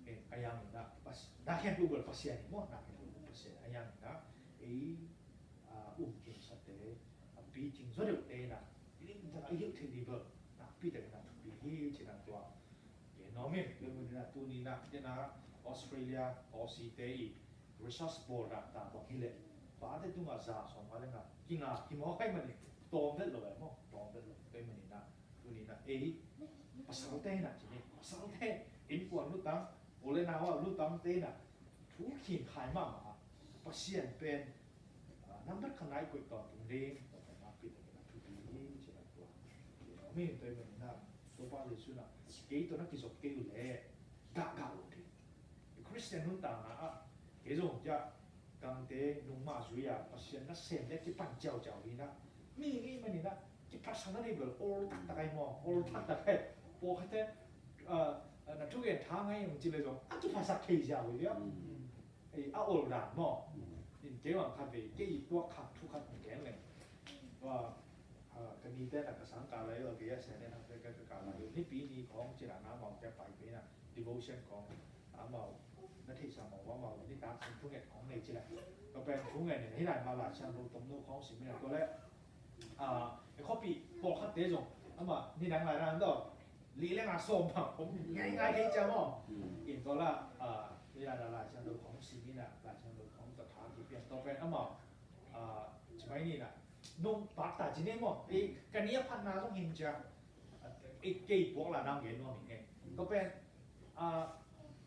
In a hiangin na, na khempeuh bel Pasian hi maw, na khempeuh bel Pasian. A hiangin na ei a um khin sate, a pi king zaw deuh te na, lim tak a hilh thei ni bel, nakpi takin a thupi hi ci na tua. Ke no min, ke mun na tuni na, ke na Australia, Aussie te i research bawl na ta bang hileh. Pate tunga za sawm nga le nga, kinga, hi maw kai mani, tawm vet lo e maw, tawm vet lo, kai mani na. Tuni na ei pasalte na ci ni, pasalte innkuan lutang, u le nau a lutangte na thu khin khai mahmah a, Pasian pen, ah, number khat nai koih tawntung ding, tawntung nakpi takin a thupi hi ci na tua. Kei no min tua hi manin na, Topa Jesu na kei tawh na kizop kei uh leh gahgah lo ding. Khristian nuntakna ah kei zong cia gangte nungmah zui-a Pasian nasem le kipan ciauciau hi na, mi ngei manin ah kiphatsakna dei bel ol taktak ai maw, ol taktak ai. Pawlkhatte, ah, na thugen tha ngai ung ci le zong a kiphatsak thei ziau hi liau. Ei, a ol dan maw. In kei bang khat vei kei tuak khat thu khat gen leng. Tua, ah, ka nite na ka sang ka lai uh a vei a siate na ka ka lai uh nipi ni khawng ci la na maw kia pai pei na. Devotion khawng, amau na theihsa mah uh, amau nitak sung thunget khawng nei ci leh. Tua pen thunget nei hi lai mah Lai Siangtho tomno khawng sim in a tua leh, ah, e khuapi pawlkhatte zong amah nidang lai dan daw li le nga sawm bang om ngaingai thei cia maw. In tua lah, ah, hi lai Lai Siangtho khawng sim in a, Lai Siangtho khawng tua tha kipian tua pen amau, ah, ci mai ni na nong pak ta ci nei maw. Ei, ka ni a phatna zong hin cia. Ei, kei puak la nang gen nuam hi ngei. Tua pen, ah,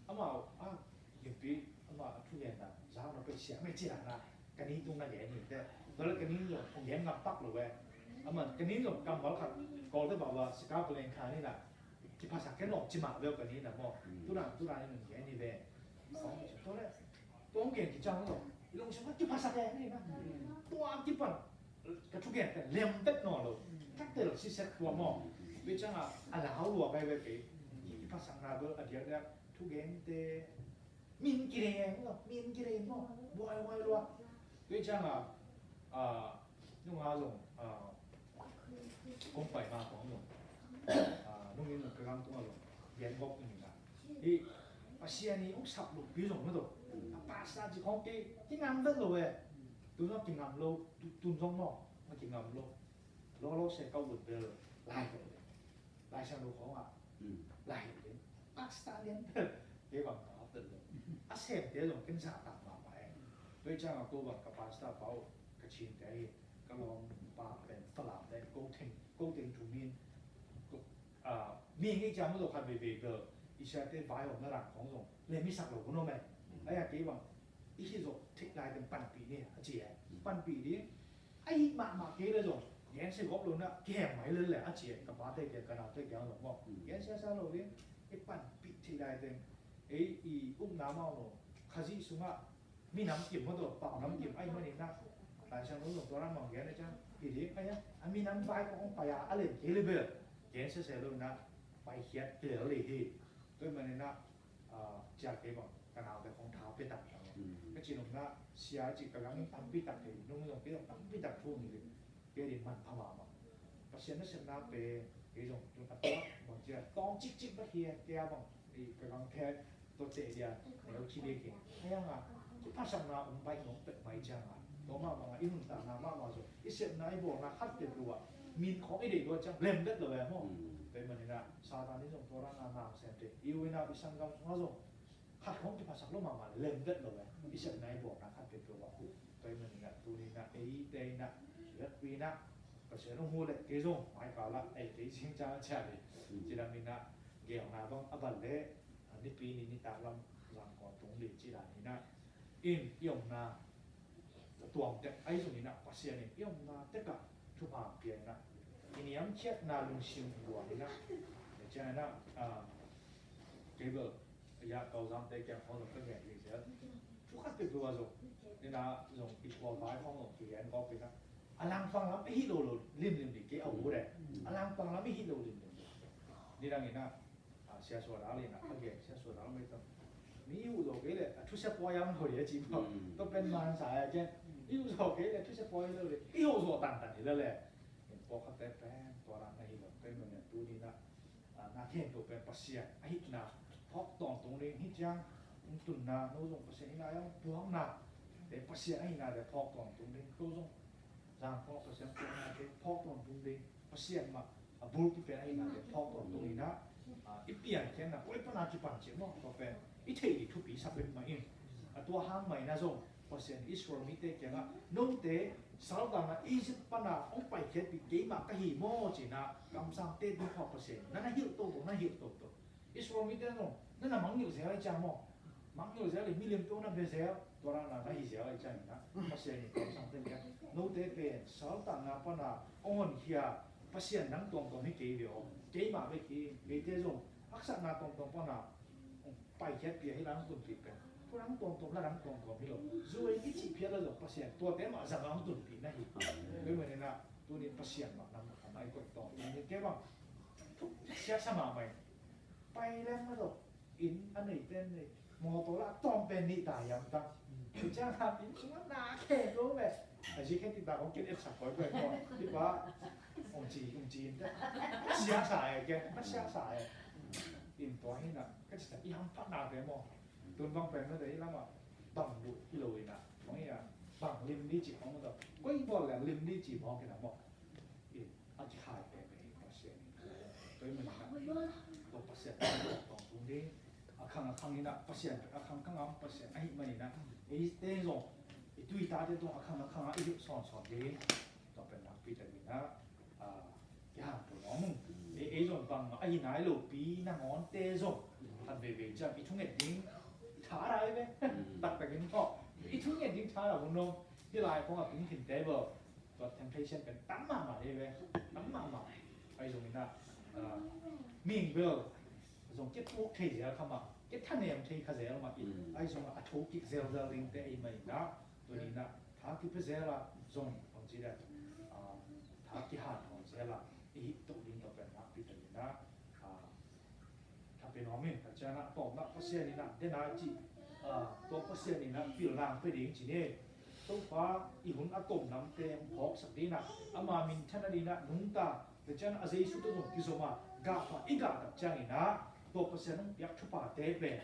amau, ah, Gimpi, amau a thugen dan zau na pei siam e ci la na, ka ni tung na gen hi te. Tua le ka ni zong hong gen ngam pak lo ve. Amau ka ni zong kammal khat Kawlte bang va sika palen kha ni na, kiphasak ken lawng ci mah ve ka ni na maw. Tudan, tudan ni nong gen hi ve. Tua le Tua hong gen kiciang lo, i lungsim khat kiphasak e ni na. Tua kipan ka thugen pen lem vet nawn lo. Ka tel siset tua maw. Tua ciangin a lau lua kai ve kei. Kiphasakna bel a diakdiak thugente min kidei e maw, min kidei maw. Buaihuai lua. Tua ciangin, ah, nunga zong, ah, kong pai ma kong zong, ah, nungin ka gam tungah zong gen gawp ning a. Hi Pasian i hong sap lukpi zong maw tawh, a pastor ci khawng kei kingam vet lo e. Tu zong kingam lo, tu, tun zong maw, a kingam lo. Lolo se ka ut bel lai lo e. Lai Siangtho khawngah lai lo e. Pastor lian bel kei bang ka vet lo. A semte zong ken zahtak mahmah e. Tua ciangah ko bang ka pastor pa uh ka cinte hi. Ka lawmpa pen Falam te ko teng, ko teng thu min, ah, mi ngei ciang maw tawh khat veivei bel i siate vaihawmna dan khawng zong lem i sak lo hun om e. Ahi a kei bang i hih zawh theih lai teng panpih ni a ci e. Panpih ding, ahih mahmah kei le zong gensia gawp lo na kihem mai le le a ci e. Ka pate kiang, ka naute kiang zong maw gensia sa lo ding, i panpih theih lai teng ei i ukna mah maw, Khazih sungah minam kim maw, tua pau nam kim ahih manin ah, Laisiangtho zong tua lam bang gen a ciang hi ding a, a minam vai kong pai a, a len kei le bel gen sese lo in ah, paikhiat hi lel hi. Tua ahih manin ah, cia kei bang ka naute kong thau pia tak, ka cih nopna sia cih ka gang tampi tak hi, nung zong kei zong tampi tak thu hi. Kei ding manpha mahmah. Pasian nasepna pen kei zong tun a tuak bang cia tawng cikcik bek hi a, kei a bang, ei, ka gangte tawh teh dia neu ci ding hi. A hiang a, kiphatsakna om baih nong pek mai ciang a, tua mah bang a i nuntakna mahmah zong i sepna i bawlna khat peuhpeuh ah min khawng i deih lua ciang lem vet lo e maw. Tua ahih manin ah Satan in zong tua dan a nang sem thei, i u i nau i sanggam sungah zong khat khawng kiphasak lo mahmah leh lem vet lo e. I sepna i bawlna khat peuhpeuh ah. Tua ahih manin ah tuni in ah eite in ah, Pi Lat Pi in ah, Pasian hong hu leh kei zong mai kal ah ei kei sing ciang a ciah hi. Ci lam in ah, geelna bang a bat leh, a, nipi ni nitak lam zang kawm tung ding ci dan in ah, in i omna tuam tek ahi zongin ah Pasian in i omna tek ah thupha pia in ah, i niamkhiatna lungsim guan in ah, ciang in ah, a, kei bel a, Kauzamte kiang khawng zong ka ngen ding zel. Thu khat peuhpeuh ah zong, ni in ah zong i khuavai khawng zong kigen kawk in ah, a langpang lam i hih lo lo limlim ding kei a ut e. A langpang lam i hih lo limlim ding. Nidang in ah, a, Sia Sua Dal in ah a gen, Sia Sua Dal mei tam, mi i huh zaw kei leh a thusia pawi a om lo ding a ci maw. Tua pen man sa e, ken i huh zaw kei leh thusia pawi lo ding, i huh zaw tantan hi lel e. In pawlkhatte pen tua dan ahi lo, tua ahih manin tuni in ah, a, na khempeuh pen Pasian ahihna phawk tawntung ding hi ciang, hong tunna, no zong Pasian hihna hong puakna te, Pasian ahihnate phawk tawntung ding, to zong zangkong Pasian puaknate phawk tawntung ding, Pasian mah a bulpi pen ahihnate phawk tawntung in ah, a, i piankhiatna koi pan a kipan cih maw, tua pen i theih ding thupi sa peuhmah in, a, tua hang mah in ah zong Pasian Israel mite kiangah, note saltang a Egypt pan a hong paikhiatpih keimah ka hi maw ci in ah kamsangte tung khawng Pasian in na na hilh toto, na hilh toto. Israel mite zong na na mangngilh zel ahih ciang maw, mangngilh zel hi, milim peuh na bia zel, tua dan a na hi zel ahih ciangin ah, Pasian in kamsangte kiang, note pen saltang a pan a hong honkhia Pasian dang tuamtuam hi kei ve aw, keimah bek hi, keite zong haksatna tuamtuam pan a paikhiatpih a, hih lai hong tunpih pen tua dang tuamtuam, la dang tuamtuam hi lo. Zu-in i cih phiat lo zong Pasian tuate mah zang a hong tunpih na hi. Tua ahih manin ah tuni Pasian mah nam a mai koih tawm ni, kei bang thuk siasa mahmah in, pai leng mah lo, inn a neite nei, mawtaw lah a tawm pen nih ta hiam ta. Tua ciang a inn sungah na khe lo ve. A zi khe ti ta kong kin et sak koi koi koi. Ti pa ong ci, ong ci in te. Siasa e ke, na siasa e. In tua hi na, ka ci ta i hamphatnate maw, tun bang pen mate i lamah bang duh hi lo in ah, bang hi a, bang lim ni ci hong mawtaw, koi bawl leng lim ni ci mawk in ah maw. In a kikhai peuhpeuh hi Pasian in. Tua ahih manin ah tua Pasian a tawng tung ding, a khang a khang in ah Pasian, a khang khang a om Pasian ahih manin ah, eite zong i tuitate tawh a khang a khang a i hilh sawnsawn ding. Tua pen nakpi takin ah, a, kihanthawn nuam ung. Ei, ei zong bangmah ahi nai lopi nangawnte zong khat veivei ciang i thunget ding tha a dai ve. Taktakin tawh i thunget ding tha a dai, hun nong hih lai kong a tung khin table. Tua temptation pen tam mahmah hi ve. Tam mahmah. Ahi zongin ah, ah, mihing bel zong kei puak thei zel kha mah, kei thanem thei kha zel mah hi. Ahi zongin ah a tho kik zelzel dingte ahih manin ah, tuni in ah tha kipia zel a, zong bangci dan, ah, tha kihanthawn zel a i hih to ding tua pen nakpi takin ah, ah, tha pia nuam ing. Tua ciang a tawpna, Pasian in ah den a i cih, ah, tua Pasian in ah pilna hong pia ding ci ni. Topa i hun a tom lamte hong phawksak ding in ah, ama minthanna ding in ah nungta. Tua ciang a Jesu tawh zong kizom a, gah pha i gah tak ciangin ah tua Pasian hong piak thuphate pen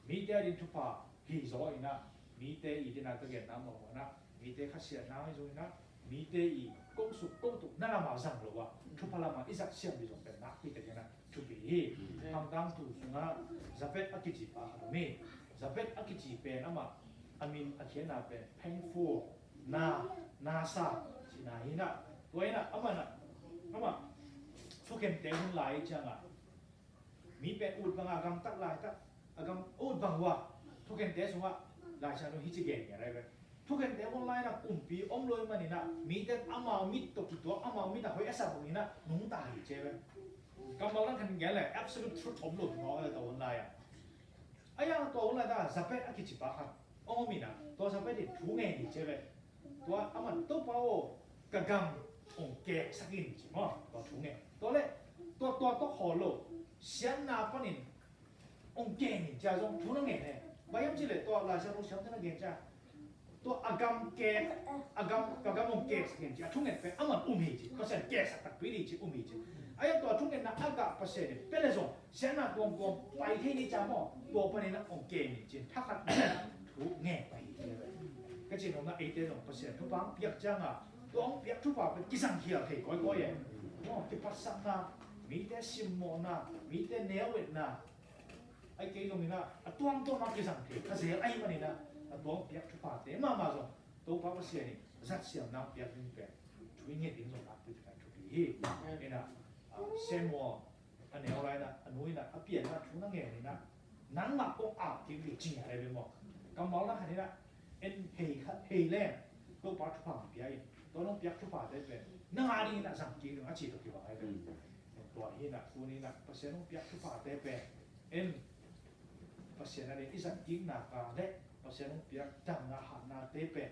mite a ding thupha hi zaw in ah, mite i den a ka genna mah bang in ah, mite khasiatna ahi zongin ah, mite i kosuk kotuk na lamah zang lo a, thupha lamah i zat siam ding zong pen nakpi takin ah thupi hi. Hamtang tu sungah Jabez a kici pa khat om hi. Jabez a kici pen amah a min a khiatna pen painful, na, na sa cihna hi in ah, tua in ah amah in ah, amah thukhente hun lai ciangah mi pen ut bang a gamtat laitak, a gam ut bang uh a, thukhente sungah Laisiangtho hi ci gen ngiat ahi ve. Thukhente hun lai in ah kumpi om lo ahih manin ah mite amau mit tawh kituak, amau mit a hoih a sa bangin ah nungta hi ci ve. Kammal lang khat gen leh absolute truth om lo maw, tua hun lai ah A yang tua hun lai ta Zabed a kici pa khat hong om in ah, tua Zabed in thu ngen hi ci ve. Tua aman, Topa aw, ka gam hong keksak in ci maw, tua thu ngen. Tua leh tua, tua tawh khawl lo, siatna panin hong keng in ci a zong thu na ngen e. Bang hiam cih leh tua Laisiangtho siamte na gen ci a, tua a gam kek, a gam, ka gam hong keksak in ci a thu ngen pen aman um hi ci. Pasian keksak takpi ding ci, um hi ci. A yang tua thu ngenna a gah Pasian in pia leh zong siatna tuamtuam pai thei ni ci a maw, tua panin ah hong keng in ci, thakhat thu ngen pai hi ci. Ka cih nopna, eite zong Pasian thupha hong piak ciangin tua hong piak thupha pen kizangkhial thei kawikawi e. Maw, kipatsakna, mite simmawhna, mite neuetna, ahih kei zongin ah a tuamtuam ah kizang thei kha zel ahih manin ah, a tua hong piak thuphate mahmah zong Topa Pasian in zatsiamna hong piak ding pen thu i nget ding zong nakpi takin thupi hi. In ah, ah, Samuel a neu lai in ah, a nu in ah, a pianna thu na ngen in ah, nangmah kong ap kik ding ci ngiat hi ve maw. Kammal na khat in ah, en hei khat, hei leng Topa thupha hong pia in, tua nong piak thuphate pen nang a dingin ah zang kik ding a ci tawh kibang hi ve. Tua hi in ah, tuni in ah Pasian hong piak thuphate pen en Pasian a ding i zat kik nak a leh Pasian hong piak damna hatnate pen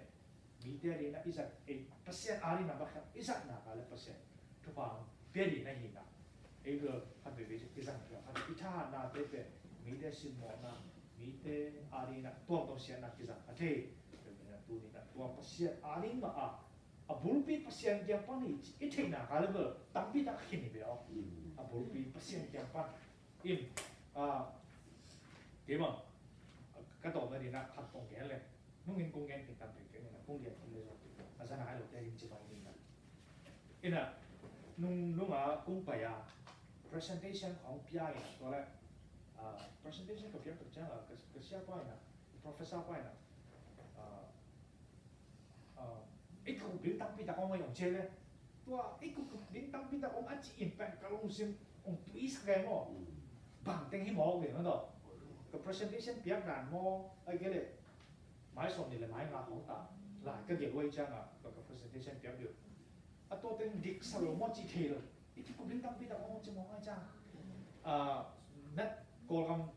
mite a dingin ah i zat, ei, Pasian a dingin ah bang khat i zat nak a leh Pasian thupha hong pia ding na hi in ah, ei bel khat veivei ci kizang kha, khat i thahatnate pen mite simmawhna, mite a dingin ah tuamtuam siatna kizang kha thei. Tua in ah tuni in ah tua Pasian a ding mah a, a bulpi Pasian kiang pan hi ci i theih nak a leh bel tampi tak khin hi ve aw. A bulpi Pasian kiang pan in, ah, kei bang ka tawpna dingin ah khat kong gen leh, nungin kong gen khin tampi kei in ah, kong gen khin leh zong a za nai lote ding ci bang in ah. In ah, nung, nung a kong pai a, presentation kong pia in ah, tua leh, ah, presentation ka piak tak ciang a, ka, ka siapa in ah, professor pa in ah, ah, ah, i kup ding tampi tak om a, om ci ve. Tua i kup ding tampi tak om a cih in pen ka lungsim hong tuisak e maw. Bang teng hi mawk ve maw tawh. Ka presentation piak dan maw, ahih kei leh mai sawm nih leh mai nga khawng ta lai ka gelh uh ahih ciangin ka, ka presentation piak ding uh. A tua teng dik sa lo maw cih thei lo. I kikup ding tampi tak om ci mawk ahih ciangin, ah, nat Kawlgam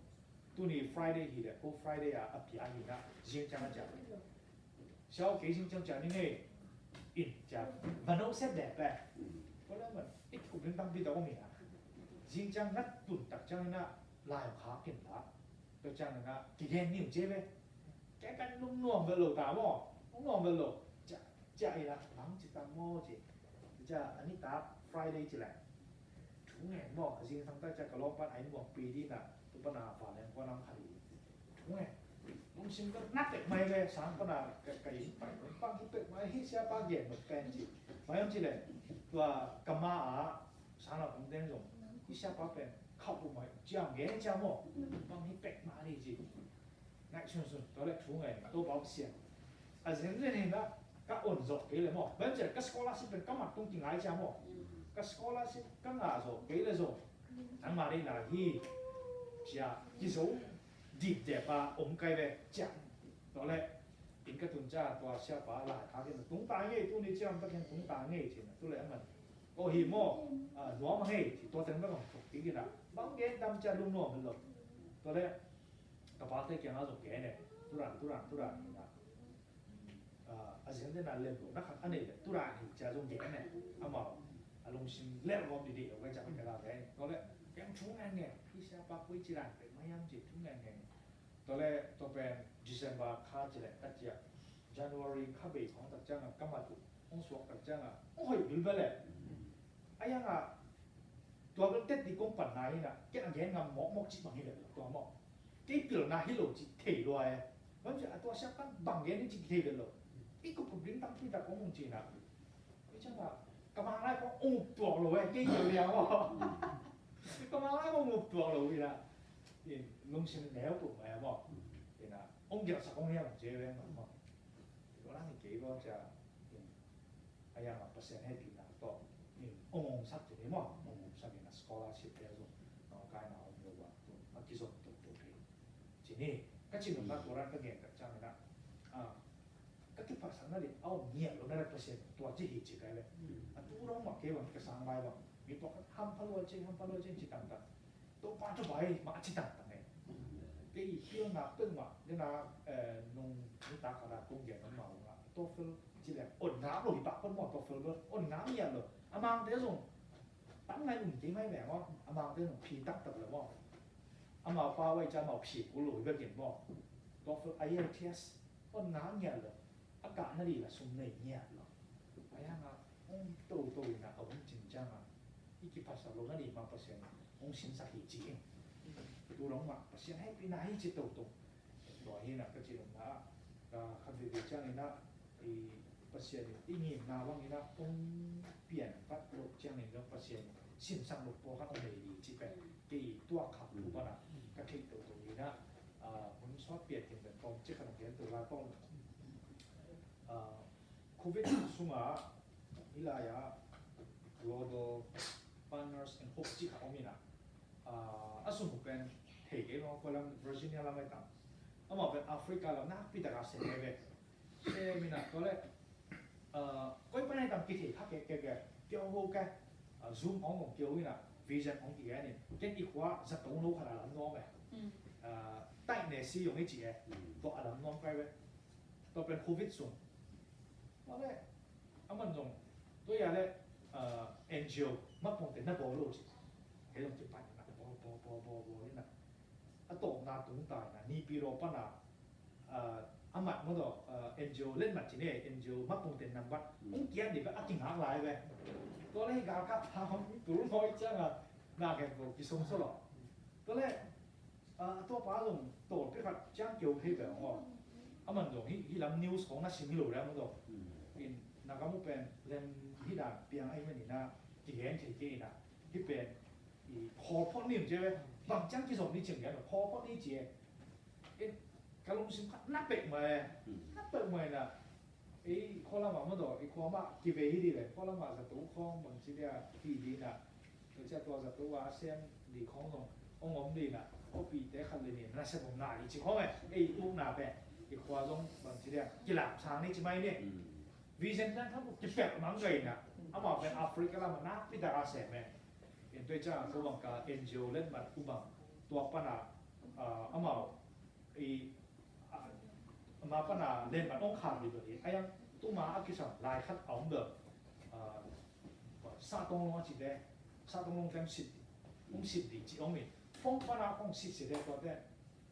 tuni Friday hi leh, ko Friday a a pia hi in ah, zing ciang a ciah. Siau kei zing ciang ciah ni ngei in ciah, va no set deh pen. Ko leh man i kikup ding tampi tak om in ah, zing ciang nat tun tak ciangin ah lai khak in la, tua ciangin ah kigen ni uh ci ve. Kei pen lungnuam vet lo ta maw, lungnuam vet lo. Ciah, ciah in ah bang ci tam maw ci. Ciah a nitak Friday ci leh thu ngen maw, a zingsang tak ciah ka lawmpa in a inn muangpi ding in ah, tua pan a vanleng khuan a om kha ding. Thu ngen. Lungsim ka na pek mai ve, sang pan a ka, ka inn pai, bang hi pek mai hi, siapa gen nop pen ci. Bang hiam cih leh tua ka ma ah sang lam om teng zong, hi siapa pen khauh uh mai ci a gen ci a maw. Bang hi pek mai hi ci. Ngaihsunsun, tua leh thu ngen, Topa Pasian. A zenzen in ah ka on zawh kei leh maw, bang ci leh ka scholarship pen ka mat tung kingai ci a maw. Ka scholarship ka ngah zawh kei leh zong nangma deihna hi ci a kizo dipdep a om kei ve ci a. Tua leh inn ka tun ciang tua siapa lai khak in, tung ta ngei, tuni ciang takin tung ta ngei ci in, tu leh aman, aw hi maw, ah, nuam a ngei ci, tua teng bek hong thuk kik in ah, bang gen tam ci a lungnuam lo. Tua leh ka pate kiangah zong gen e, tu dan, tu dan, tu dan hi in ah, ah, a zenzen a lem lohna khat a neih leh tu dan hi ci a zong gen e. Amau a lungsim lelgawp didi lo ka ciang ka la gen. Tua leh kei thu ngen ngen, hi siapa koi ci dan pek mai hiam ci thu ngen ngen. Tua leh tua pen December kha ci leh ka ciah, January kha bei khawng tak ciangin ka mat uh hong suak tak ciangin hong hoih bilbel e. A yang ah tua bel tet ding kong panna hi in ah, ken a gen ngam mawkmawk cih bang hi vet lo tua maw. Kei pilna hi lo cih thei lua e. Bang ci a, tua siapa bang gen ding cih thei vet lo. I kup kup ding tampi tak kong ci in ah, i ciang ah ka mang lai kong ung tuak lo e, kei kei liang maw. Ka mang lai kong ung tuak lo in ah, in lungsim neu tuk mai a maw. In ah hong gelhsak hong hiam hong ci ve maw. Tua dan hi kei maw ci a, in a yang a Pasian hehpihna tawh in hong hong sak ci ni maw, hong hong sak in a scholarship te zong nawngkaina om lo a, tu a kizom tuk tuk hi ci ni. Ka cih nopna tua dan ka gen tak ciangin ah, ah, ka kiphatsakna ding a om ngiat lo na leh Pasian tua ci hi ci kai ve. A tu dong mah kei bang ka sang lai bang mi pawlkhat hampha lua ci, hampha lua ci ci tamtam. Topa, Topa hi mah ci tamtam e. Kei i hilna peuhmah, nena, eh, nung nitak khat a kong gen om mah ung a, tawfel ci leng on ngam lo hi pah pon maw, tawfel bel on ngam ngiat lo. A mangte zong tam ngai um kei mai veng aw, a mangte zong phi taktak lo maw. Amau pau ai ca amau phi kul lo hi bekin maw. Tawfel I E L T S on ngam ngiat lo. A kahna ding la sum nei ngiat lo. A yang a hong toto in a, a hong cin ciang a, i kiphasak lo na ding mah Pasian hong sinsak hi ci in. Tu dong mah Pasian hehpihna hi ci toto. Tua hi in a ka ci dong na, ka khat veve ciang in a, i Pasian in i ngimna bang in a hong pian vat lo ciang in zong Pasian sinsak lo pawlkhat hong nei ding ci pen kei tua khat tu pan a ka theih toto in a, ah, hun sawt pian khin pen tawm ci khat hong gen to lai pawng. Ah, Covid sungah, hih lai-ah Global Partners and Hope cih khat om in ah, ah, a sung uh pen thei kei lo, koi lam Virginia lam ai tam. Amah pen Africa lam nakpi taka sem kei ve. Sem in ah, tua leh, ah, koi pan ai tam kithei kha kei, kei, kei, kei ho kei, ah, Zoom hong kong kio in ah, vision hong kigen in. Ken i khua zato no khat a lam nuam e. Mm. Ah, taih ne si yong i ci e. Mm. Tua a lam nuam kai ve. Tua pen Covid sung. Tua leh, aman zong, tua ya leh, ah, N G O, mapongte na bawl lo ci. Kei zong kipan na bawl, bawl, bawl, bawl, bawl, na. A tawpna tung tai na, Naypyidaw pan a, ah, a mat maw tawh, ah, N G O, len mat ci ne, N G O, mapongte nambat, mm, ung kian di ba, a kingak lai ve. Tua leh hi galkap pha, tul hoi ciang a, na gen ko, kisong so lo. Tua leh, ah, a tua pa zong tawlpi khat ciang keu thei ve hong aw. Aman zong hih, hih lam news khong na sim hi lo leh maw tawh. Mm. In, na ka mu pen lem hih dan piang ahih manin a kigen thei kei in a. Hih pen i khawl phot ni ci ve. Bang ciang kizom ni ci gen lo, khawl phot ni ci e. In, ka lungsim khat na pek mai e. Mm. Na pek mai na. Ei, khua lamah maw tawh, i khua mah kivei hi dih leh, khua lamah zato khawng bangci dia hi dih na. Tua cia tua zato a sem dih khawng zong hong om dih na. Khuapite khat le nih na sem om na dih ci khawng e. Ei, ukna pen i khua zong bangci dia kilap sang ni ci mai ni. Mm. Vision dan tham kipek mang gai na. Amau pen Africa lamah nakpi taka sem e. In tua cia tua bang ka N G O let mat ku bang tua pana, ah, amau i, ah, ma pana len man ong kham di bel hi. A yang tuma a kisam lai khat a om bel, ah, sa tong long a ci te, sa tong long tem sit, ong sit di ci ong mi. Phone pana ong sit sit de ko te.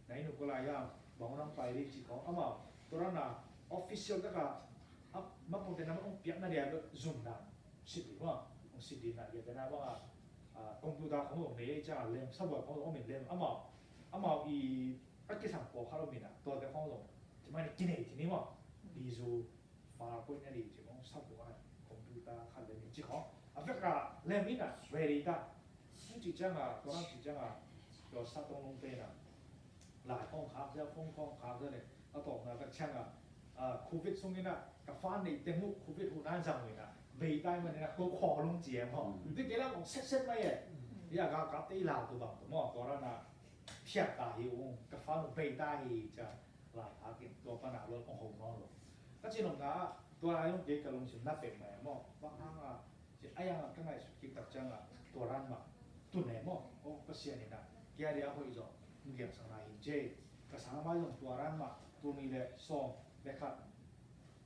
Nai nu ko lai ya, bang nang pai di ci ko. Ama, tua na official taka, a, ma pon te na ong piak na dia bel zum na sit di ma. Ong sit di na dia bel na ba, ah, computer khong ong nei ca lem, sa ba khong ong mi lem. Ama, ama i a kisam pawlkhat om in a, tuate khong zong ci mai ni kinei ci ni maw? Bizu, far point a di ci khong, sabu a, computer khat le ni ci khong. A vek a lem in a, ready ta. Hong ci ciang a, tua ram ci ciang a, tua sa tong lungte in a, lai khong khak cia, phone khong khak cia le, a tawpna tak ciang a, ah, Covid sung in a, ka fa neih teng uh, Covid huh nan zang uh in a, bei tai man in a, ko khaw lung ci e maw? Mm. Tua kei lam ong set set mai e. Mm. Ya, ka kap te i lau tu bang tu maw, tua ram a, phiat ta hi ung, ka fa uh bei ta hi cia, lai hakin tua pana lo ong ho nawn lo. Ka ci nopna ah, tua lai ong kei ka lungsim na pek mai maw? Bang hang a, ci a yang a ka ngaihsut kik tak ciang a, tua ran mah, tun e maw? O, Pasian in a, kia dia hoih zaw, mu giam sang na hin ci. Ka sang mai zong tua ran mah, tul nih le sawm le khat.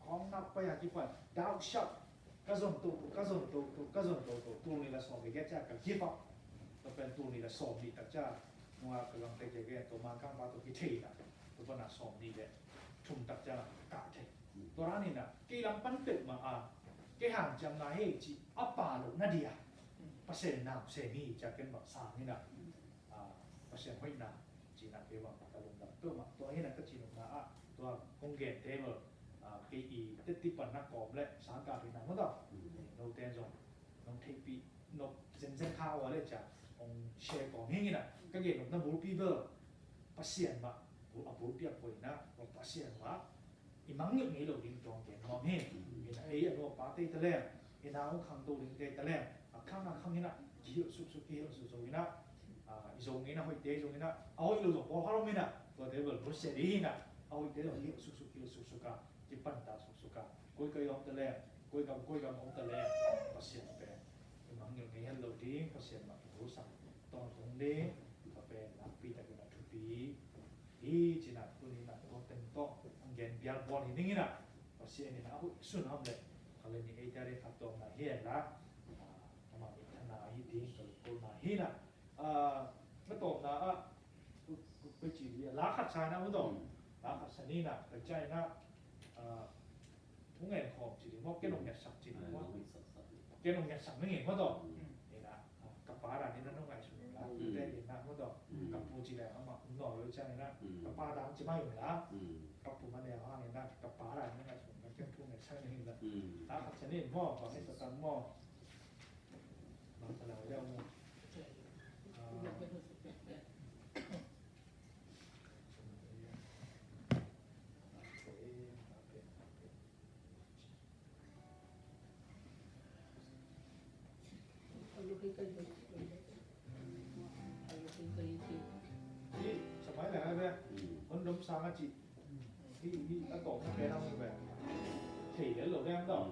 Khong nak pai a kipan, dau siap. Ka zon to, ka zon to, ka zon to, to, tul nih le sawm le giat cia ka give up. Tua pen tul nih le sawm nih tak cia, nunga ka gam te ke ke, tua man kang pa to kithei na. Tua pan a sawm nih le thum tak cia ka thei. Tua ran in a, kei lam pan pek ma a, kei hang ciam na hei ci, a pa lo na dia. Pasian nam se mi cia ken bak sang in a. Ah, Pasian hoihna, cihna kei bang ka lungdam peuhmah. Tua hi na ka cih nopna ah, tua kong gente bel, ah, kei i teti pan na kawm le sangkah hi na maw tawh. Mm. Note zong, nong theihpih nop zenzen kha ua le cia, hong share kawm hi na, ka gen nopna bulpi bel, Pasian mah, bul, a bulpi a poi na, Pasian mah, i mangngilh ngei lo ding tuang gen nuam hi. Mm. Ina ei a nuam pa tei ta leng, i nau khangto ding tei ta leng, a khang a khang ina, kihilh suksuk, kihilh suksuk ina, a, i zo ngeina hoihte zong ina, a hoih lo zong pawlkhat om ina, tuate bel busia ding ina, a hoihte zong kihilh suksuk, kihilh suksuk a, kipan ta suksuk a, koi ka i om ta leng, koi kam, koi kam om ta leng, Pasian pen i mangngilh ngei het lo ding, Pasian mah i busak tawntung ding, tua pen nakpi takin a thupi. hi ci-in ah, tuni-in ah tua teng tawh hong gen pial bawl hi ning in ah, Pasian in ah a hoih sun a om leh khat le nih eite ading phattuamna hi hen la, ah, amah minthanna hi ding ka lunggulhna hi in ah, ah, ka tawpna ah, ku, ku, ku ci ding a, la khat sa in ah, maw taw. Hmm. La khat sa ni in ah, ka ci in ah, ah, thu ngen khawm ci ding maw, ken hong ngetsak ci ding maw. Ken hong ngetsak ning e, maw taw. Hmm. Ina, ah, ka pa dan in ah nong ngaihsun la. Hmm. Te ina, maw taw. Hmm. Ka pu ci leng amah um nawn lo ciang ina, hmm, ka pa dan ci mai un la. Hmm. Ka pu mah leng hang ina, ka pa dan in ah ngaihsun la, ken thu ngetsak ning la. Hmm. La khat sa ni maw, bang e sa tan maw. Bang sa leng leng maw. Ah. Hi, sa mai leng ai ve. Hon dom sang a ci. Hi, hi, a tawm na pen ang ve. Thei lel lo ve ang tawm.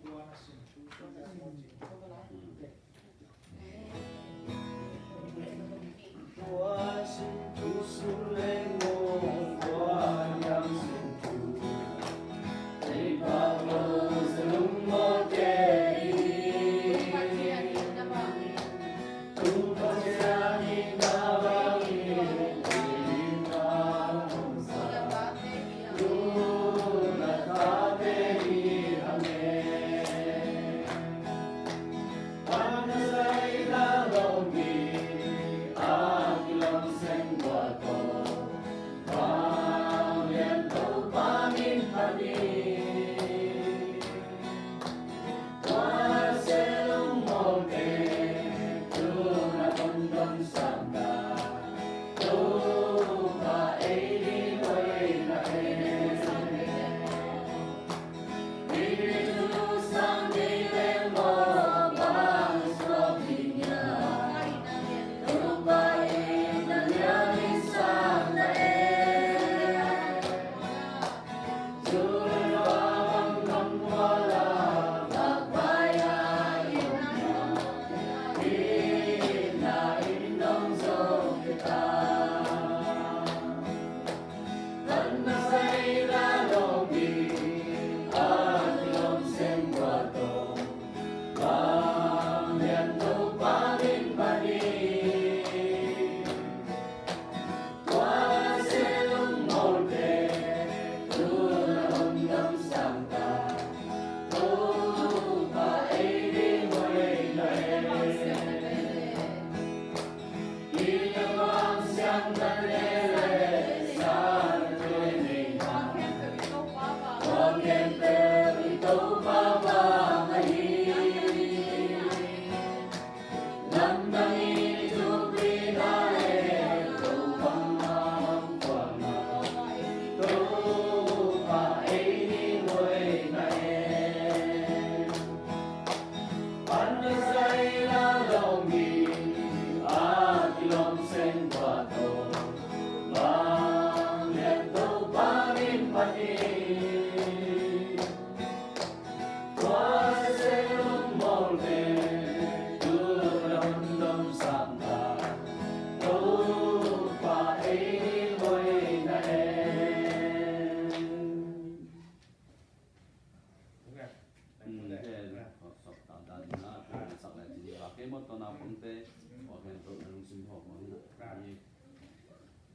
Tua na sin thu, tua na sin thu.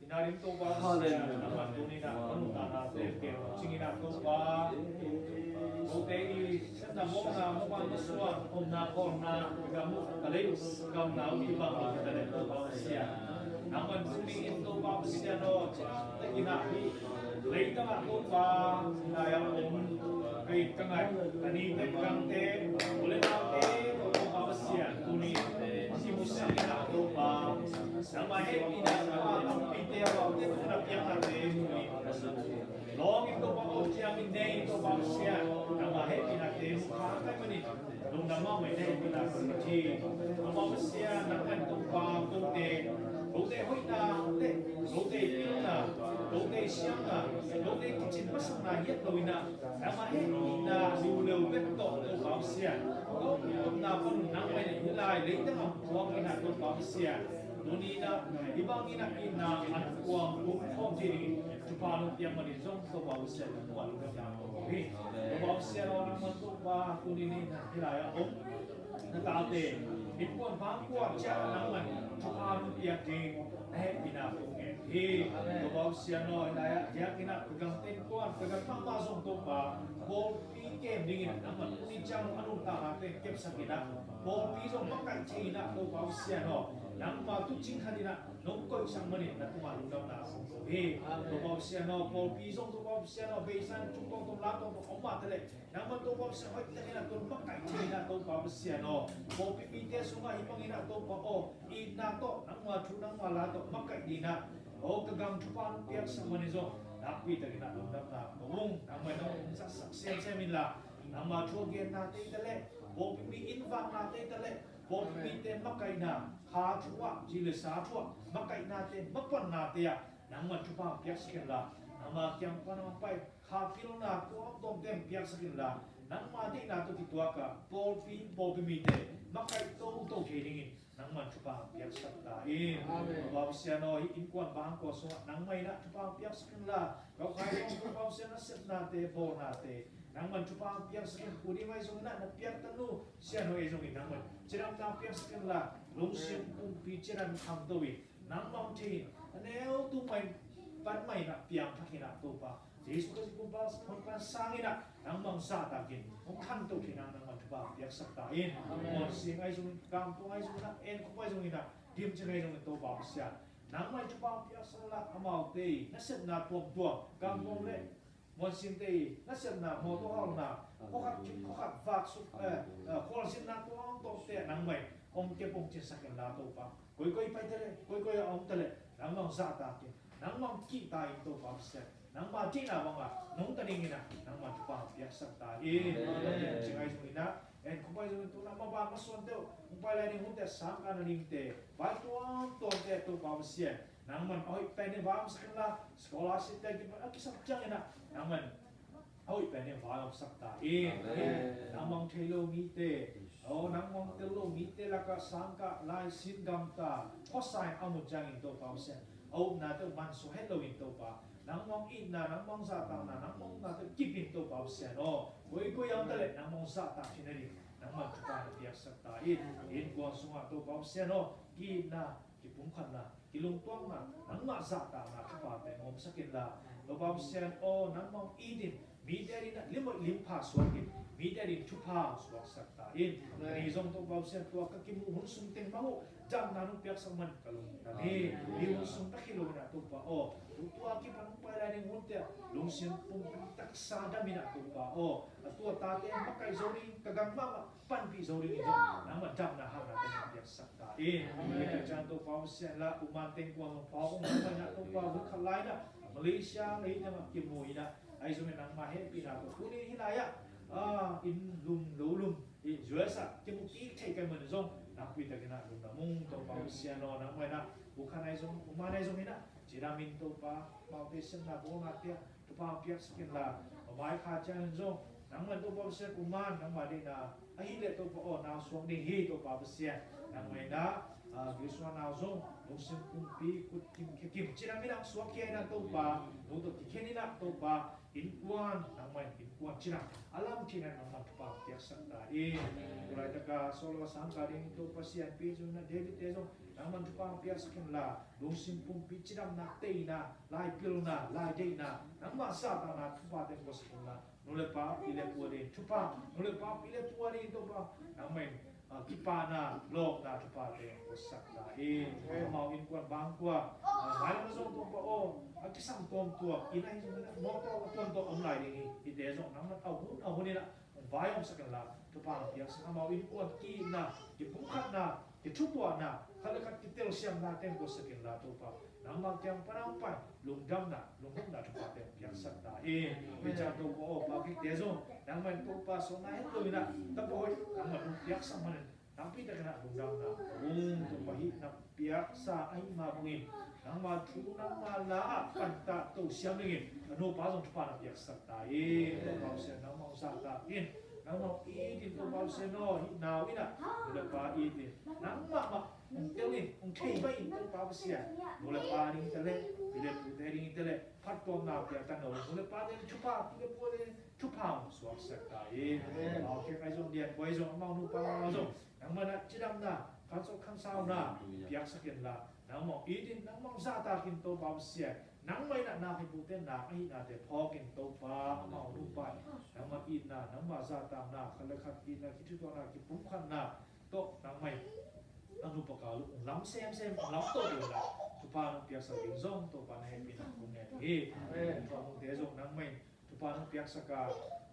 Ina ding Topa Pasian, nangman tuni-in ah ka nuntakna tawh kei hong cing in ah Topa, kote i sepna mawkna, mawkna masuan, omna khawlna, ka gam uh, ka lei uh, ka omna uh kibang lo ka leh Topa Pasian. Nangman tuni-in Topa Pasian aw, citak in ah hih leitang ah Topa, nai a om ka it ka ngaih, ka nite ka gangte, u le naute, Topa Pasian, tuni-in i musak in ah Topa, nangmah hehpihna tawh a tampite a baute tawh na piaknate tuni-in lawng in Topa aw, ciang in nei in Topa Pasian, nangmah hehpihnate mu kha kai manin lungdam mahmah in hehpihna tawh na thi. Topa Pasian, nangmah in Topa kote, kote hoihna le kote pilna, kote siamna, kote kicin pasakna hiat lo in ah, nangmah hehpihna liuleu bek tawh Topa Pasian, ko omna pan un nangmah in hih lai leitang ah puak in ah Topa Pasian, Tuni in ah hih bangin ah itna an kuang kum khawm thei dingin thupha nong piak manin zong Topa Pasian nangmah lungdamna kong ko hi. Topa Pasian aw, nangmah Topa tuni in hih lai-ah om na tate innkuan bangkua ciat nangmah thupha nong piak ding na hehpihna kong ngen hi. Topa Pasian aw, hih lai-ah diakin ah ka gam innkuan ka gam mahmah zong Topa pawlpi kem dingin nangmah tuni ciang a nuntakna teng kepsak in ah pawlpi zong makaih thei in ah Topa Pasian aw, nangmah tuucing khat in ah nong koihsak manin na tungah lungdamna kong ko hi. Topa Pasian aw, pawlpi zong Topa Pasian aw, beisa in tung tawngtawng la tawngtawng om mah taleh nangmah Topa Pasian hoih takin ah tun makaih thei in ah Topa Pasian aw, pawlpi mite sungah hih bangin ah Topa aw, itna tawh nangmah thu nangmah la tawh makaih ding in ah aw, ka gam thupha nong piaksak manin zong nakpi takin ah lungdamna ko ung. Nangmah nong omsaksak semsem inla nangmah thu a gennate hi taleh pawlpi mi innvaknate hi taleh pawlpi mite makaihna kha thu ah ci le sa thu ah makaihnate mapuannate ah nangmah thupha piaksak inla nangmah kiang pan hong pai kha pilna tuamtuamte piaksak inla nangmah deihna tawh kituak ah pawlpi pawlpi mite makaih toto thei dingin nangmah thupha piaksak ta in. Topa Pasian aw, hih innkuan bangkua sungah nangmah in ah thupha piaksak inla ka u Khai zong Topa Pasian nasepnate bawlnate nangmah thupha piaksak in. Pu Dim ahi zongin ah na piak tanu Sian Hoih ahi zongin nangmah cidamna piaksak inla lungsim pumpi cidam khangto in nangmah hong thei in a neu tung mah in pan mah in ah piangthak in ah Topa Jesu Khazih kumpa hong pan sang in ah nangmah hong zahtak in hong khanto thei in ah nangmah thupha piaksak ta in. Muan Sing ahi zongin, Kam Tung ahi zongin ah, En Khup ahi zongin ah, Dim Cing ahi zongin Topa Pasian nangmah thupha piaksak inla amaute nasepna tuamtuam Kam Tung le Muan Singte nasepna mawtaw hauna khua khat khua khat vak suk khualzinna tuamtuamte nangmah hong kep hong cinsak inla Topa koikoi pai taleh koikoi a om taleh nangmah hong zahtak in nangmah hong kihta in Topa Pasian nangmah deihna bangah nong ta dingin ah nangmah thupha piaksak ta in. Dim Cing ahi zongin ah, En Khup ahi zongin tu nangmah ban masuante uh hong pai lai ding hunte sangkah na dingte vai tuamtuamte Topa Pasian nangmah a hoih pen in vai omsak inla scholarship te kipan a kisam ciangin ah nangmah a hoih pen in vai omsak ta in. Nangmah hong thei lo mite aw, nangmah hong tel lo mite lakah sangkah laisin gamta khuasa in a mun ciangin Topa Pasian a upnate uh mansuah het loin Topa nangmah hong itna nangmah hong zahtakna nangmah hong upnate uh kip in Topa Pasian aw, koikoi a om taleh nangmah hong zahtak thei nading nangmah thupha na piaksak ta in. Innkuan sungah Topa Pasian aw, ki-itna kipumkhatna kilungtuakna nangmah zahtakna thupha pen omsak inla Topa Pasian aw, nangmah hong it in mite adingin ah limhoih limpha suak in mite adingin thupha suaksak ta in. Amen. Kei zong Topa Pasian tua ka kimuh hun sung teng bang uh damna nong piaksak man ka lungdam hi. Amen. Hih hun sung ka khit lo in ah Topa aw, tua kipan hong pai lai ding hunte ah lungsim pumpi taksa dam in ah Topa aw, a tua tate makaih zo ding ka gam mahmah panpih zo dingin zong nangmah damna hatna teng piaksak ta in. Amen. Hih tak ciang Topa Pasian la u man teng kuang zong phawk ung. Nangmah in ah Topa hun khat lai in ah Malaysia lei teng ah kimu in ah ahi zongin nangmah hehpihna tawh tuni hih lai ah inn lum lo lum hih U S ah kimu kik thei ka hih manin zong nakpi takin ah lungdam ung. Topa Pasian aw, nangmah in ah u khan ahi zong u man ahi zongin ah cidam in Topa amaute sepna bawlnate ah thupha piaksak inla, a vaikhak ciangin zong nangmah Topa Pasian u man nangmah deihna ahih leh Topa aw nau suak ding hi. Topa Pasian nangmah in ah Joshua nau zong lungsim pumpi khut kim khia kim cidam in ah suakkhia in ah Topa nu tawh kikhen in ah Topa innkuan nangmah in innkuan cidam a lam thei in ah nangmah thupha piaksak ta in. Tu laitaka solo a sangkah ding Topa sianpi zong in ah David te zong nangmah thupha piaksak inla lungsim pumpi cidamna teina laipilna laideihna nangmah zahtakna thupha teng kosak inla nu le pa pi le pu ading thupha nu le pa pi le pu ading Topa nangmah in kipahna lawpna thupha teng kosak ta in. Amau innkuan bangkua mailam zong Topa aw a kisam tuamtuam inn ahi zong in ah mawtaw a tuamtuam om lai ding hi. Hihte zong nangmah a hun a hun in ah vai omsak inla thupha piaksak amau innkuan ki-itna kipumkhatna kithutuahna khat le khat kitelsiamna teng kosak inla Topa nangmah kiang pan a hong pai lungdamna lungnopna thupha teng piaksak ta in. Hih ciang Topa aw pa kikte zong nangmah in Topa sawlna het lo in ah tapa hoih nangmah thu piaksak manin nakpi takin ah lungdamna ung. Topa hih na piaksa ahih mah bangin nangmah thu nangmah la ah pantah to siam dingin a nupa zong thupha na piaksak ta in. Topa Pasian nangmah hong zahtak in. Nangmah it in Topa Pasian aw, hih nau in ah nu le pa it in nangmah mah hong tel in, hong thei mah in Topa Pasian, nu le pa ding te le, pi le pute ding te le, phattuamna piaktan lo, nu le pa ding thupha, pi le pute ding thupha hong suaksak ta in. Amau khe ai zong dian kuai zong amau nupa zong nangmah na cidamna, khanso khansauna piaksak in la, nangmah it in, nangmah zahtak in Topa Pasian, nangmah in ah na khempeuhte na ahihnate phawk in Topa, amau nupa in nangmah itna, nangmah zahtakna, khat le khat itna, kithutuahna, kipumkhatna tawh nangmah in a nupa kal uh lam semsem, lam tawh ding la thupha nong piaksak ding zong Topa na hehpihna kong ngen hi. Amen. Thawngte zong nangmah in thupha nong piaksak a,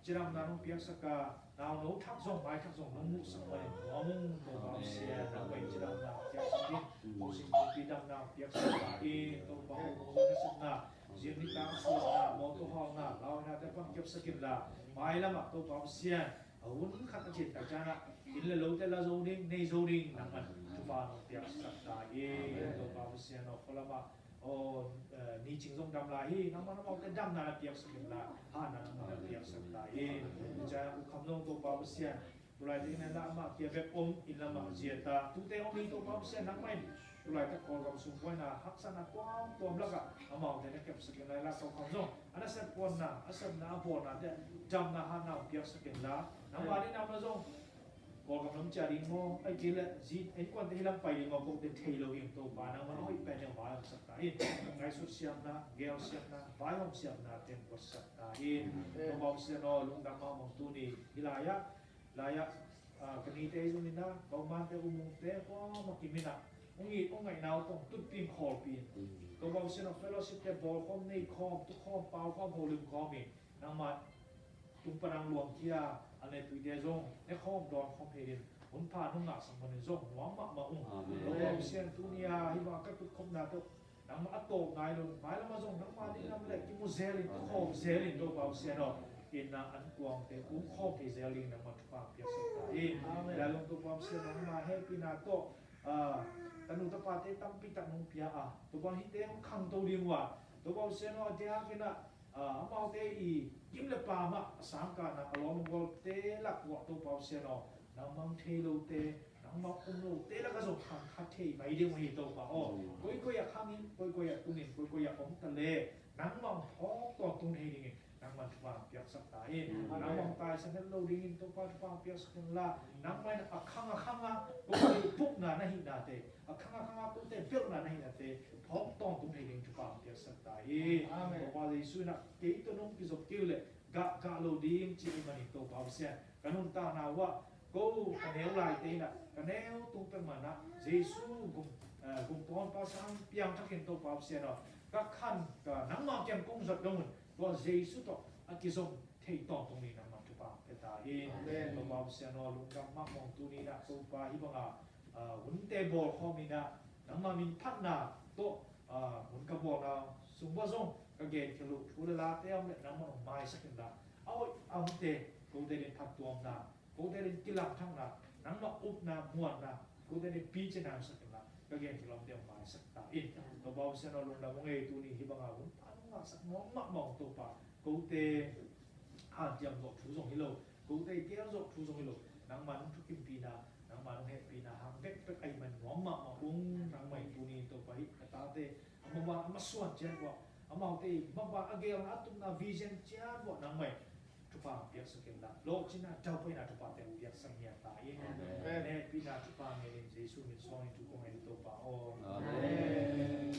cidamna nong piaksak a, nauno thak zong, mai thak zong nong muhsak manin nuam ung Topa Pasian, nangmah in cidamna piaksak in, kum sing kumpi damna piaksak in, Topa aw, kum sing nasepna, zing nitak suahna, mawtaw hawlna, lau inate pan kepsak in la, mailam ah Topa Pasian, a hun khat a cin tak ciang ah inn le lote la zo ding, nei zo ding, nangmah in thupha nong piaksak ta in, Topa Pasian aw, khualam ah aw, eh, ni cing zong dam lai hi, nangmah in amaute damna na piaksak in la, hahna nangmah na piaksak ta in. Cia U Kham zong Topa Pasian, tu laitakin la amah kia bek om, inn lam ah zia ta, tute om hi Topa Pasian, nangmah in tu laitak Kawlgam sung buaina haksatna tuamtuam lakah amaute na kepsak in la, U Kham zong a nasep puanna, a sepna, a bawlnate damna, hahna hong piaksak in la, nangmah in amah zong Kawlgam lam cia ding maw, ahih kei leh zi innkuante hih lam pai ding maw, kote thei lo hi ing Topa, nangmah in a hoih pen ding vai hong sak ta in. Ngaihsut siamna, gel siamna, vaihawm siamna teng guatsak ta in. Amen. Topa Pasian aw, lungdam mahmah ung. Tuni hih lai-ah, lai-ah, ah, ka nite zong in ah, ka umante, u mungte kuamah kim in ah, hong it hong ngaihna uh tawh tutpih in, khawlpih in. Topa Pasian aw, fellowship te bawlkhawm, nei khawm, tu khawm, pau khawm, holim khawm in, nangmah tung pan hong luangkhia, a netuite zong ne khawm dawn khawm thei ding hun pha nong ngahsak manin zong nuam mahmah ung. Amen. Topa Pasian, tuni a hih bang a ka tutkhopna tawh nangmah a tawp nai lo, mailam ah zong nangmah ding lam le kimu zel in, kikhawm zel in, Topa Pasian aw, inn ah an kuangte um khawm thei zel ding nangmah thupha piaksak ta in. Amen. Lai zong Topa Pasian, nangmah hehpihna tawh, ah, tanu tapate tampi tak nong pia a, Topa hihte hong khangto ding uh a, Topa Pasian aw, a diakin ah, ah, amaute i kim le pam ah a sangkahna, a lawmgualte lak uah Topa Pasian aw, nangmah hong thei lote, nangmah hong um lote lakah zong khang kha thei mai ding uh hi Topa aw. Mm. Koikoi ah khang in, koikoi ah tung in, koikoi ah om ta le, nangmah hong phawk tawntung thei dingin nangmah thupha piaksak ta in. Mm. Nangmah hong taisan het lo dingin Topa thupha piaksak in la, nangmah in a khang a khang ah kote bukna na hihnate, a khang a khang ah kote belhna na hihnate phawk tawntung thei ding thupha piaksak ta in. Amen. Topa Jesu in ah kei tawh nong kizop kei uh leh gah, gah lo ding ci ahih manin Topa Pasian, ka nuntakna uh ah ko ka neu laite in ah, ka neu tung peuhmah in ah Jesu gum, eh, gumtawnpa sang piangthak in Topa Pasian aw, ka khan ka nangmah kiang kong zat dong un, tua Jesu tawh a kizom thei tawntung ding nangmah thupha pia ta in. Amen. Topa Pasian aw, lungdam mahmah ung. Tuni in ah Topa hih bang a, ah, hunte bawlkhawm in ah nangmah min phatna tawh, ah, hun ka bawlna sung uah zong ka genkhial uh thu le late om leh nangmah hong maisak in la, a hoih a omte kote ding phattuamna, kote ding kilangthakna, nangmah upna, muanna kote ding picina hong sak in la, ka genkhial a omte hong maisak ta in. Topa Pasian aw, lungdam ung ei. Tuni hih bang a hun pha nong ngahsak nuam mahmah ung Topa. Kote hanciam zawh thu zong hi lo, kote gel zawh thu zong hi lo, nangmah nong thukimpihna, nangmah nong hehpihna hang bekbek ahih man nuam mahmah ung. Nangmah in tuni Topa hih ka tate a maban a masuan ciat uah, amaute i maban a gelna a tupna vision ciat uah nangmah in thupha piaksak in la, lawhcinna, daupaina thupha teng piaksak ngiat ta in. Amen. Hehpihna thupha ngen in Jesu min suangin thu kong ngen hi Topa aw. Amen.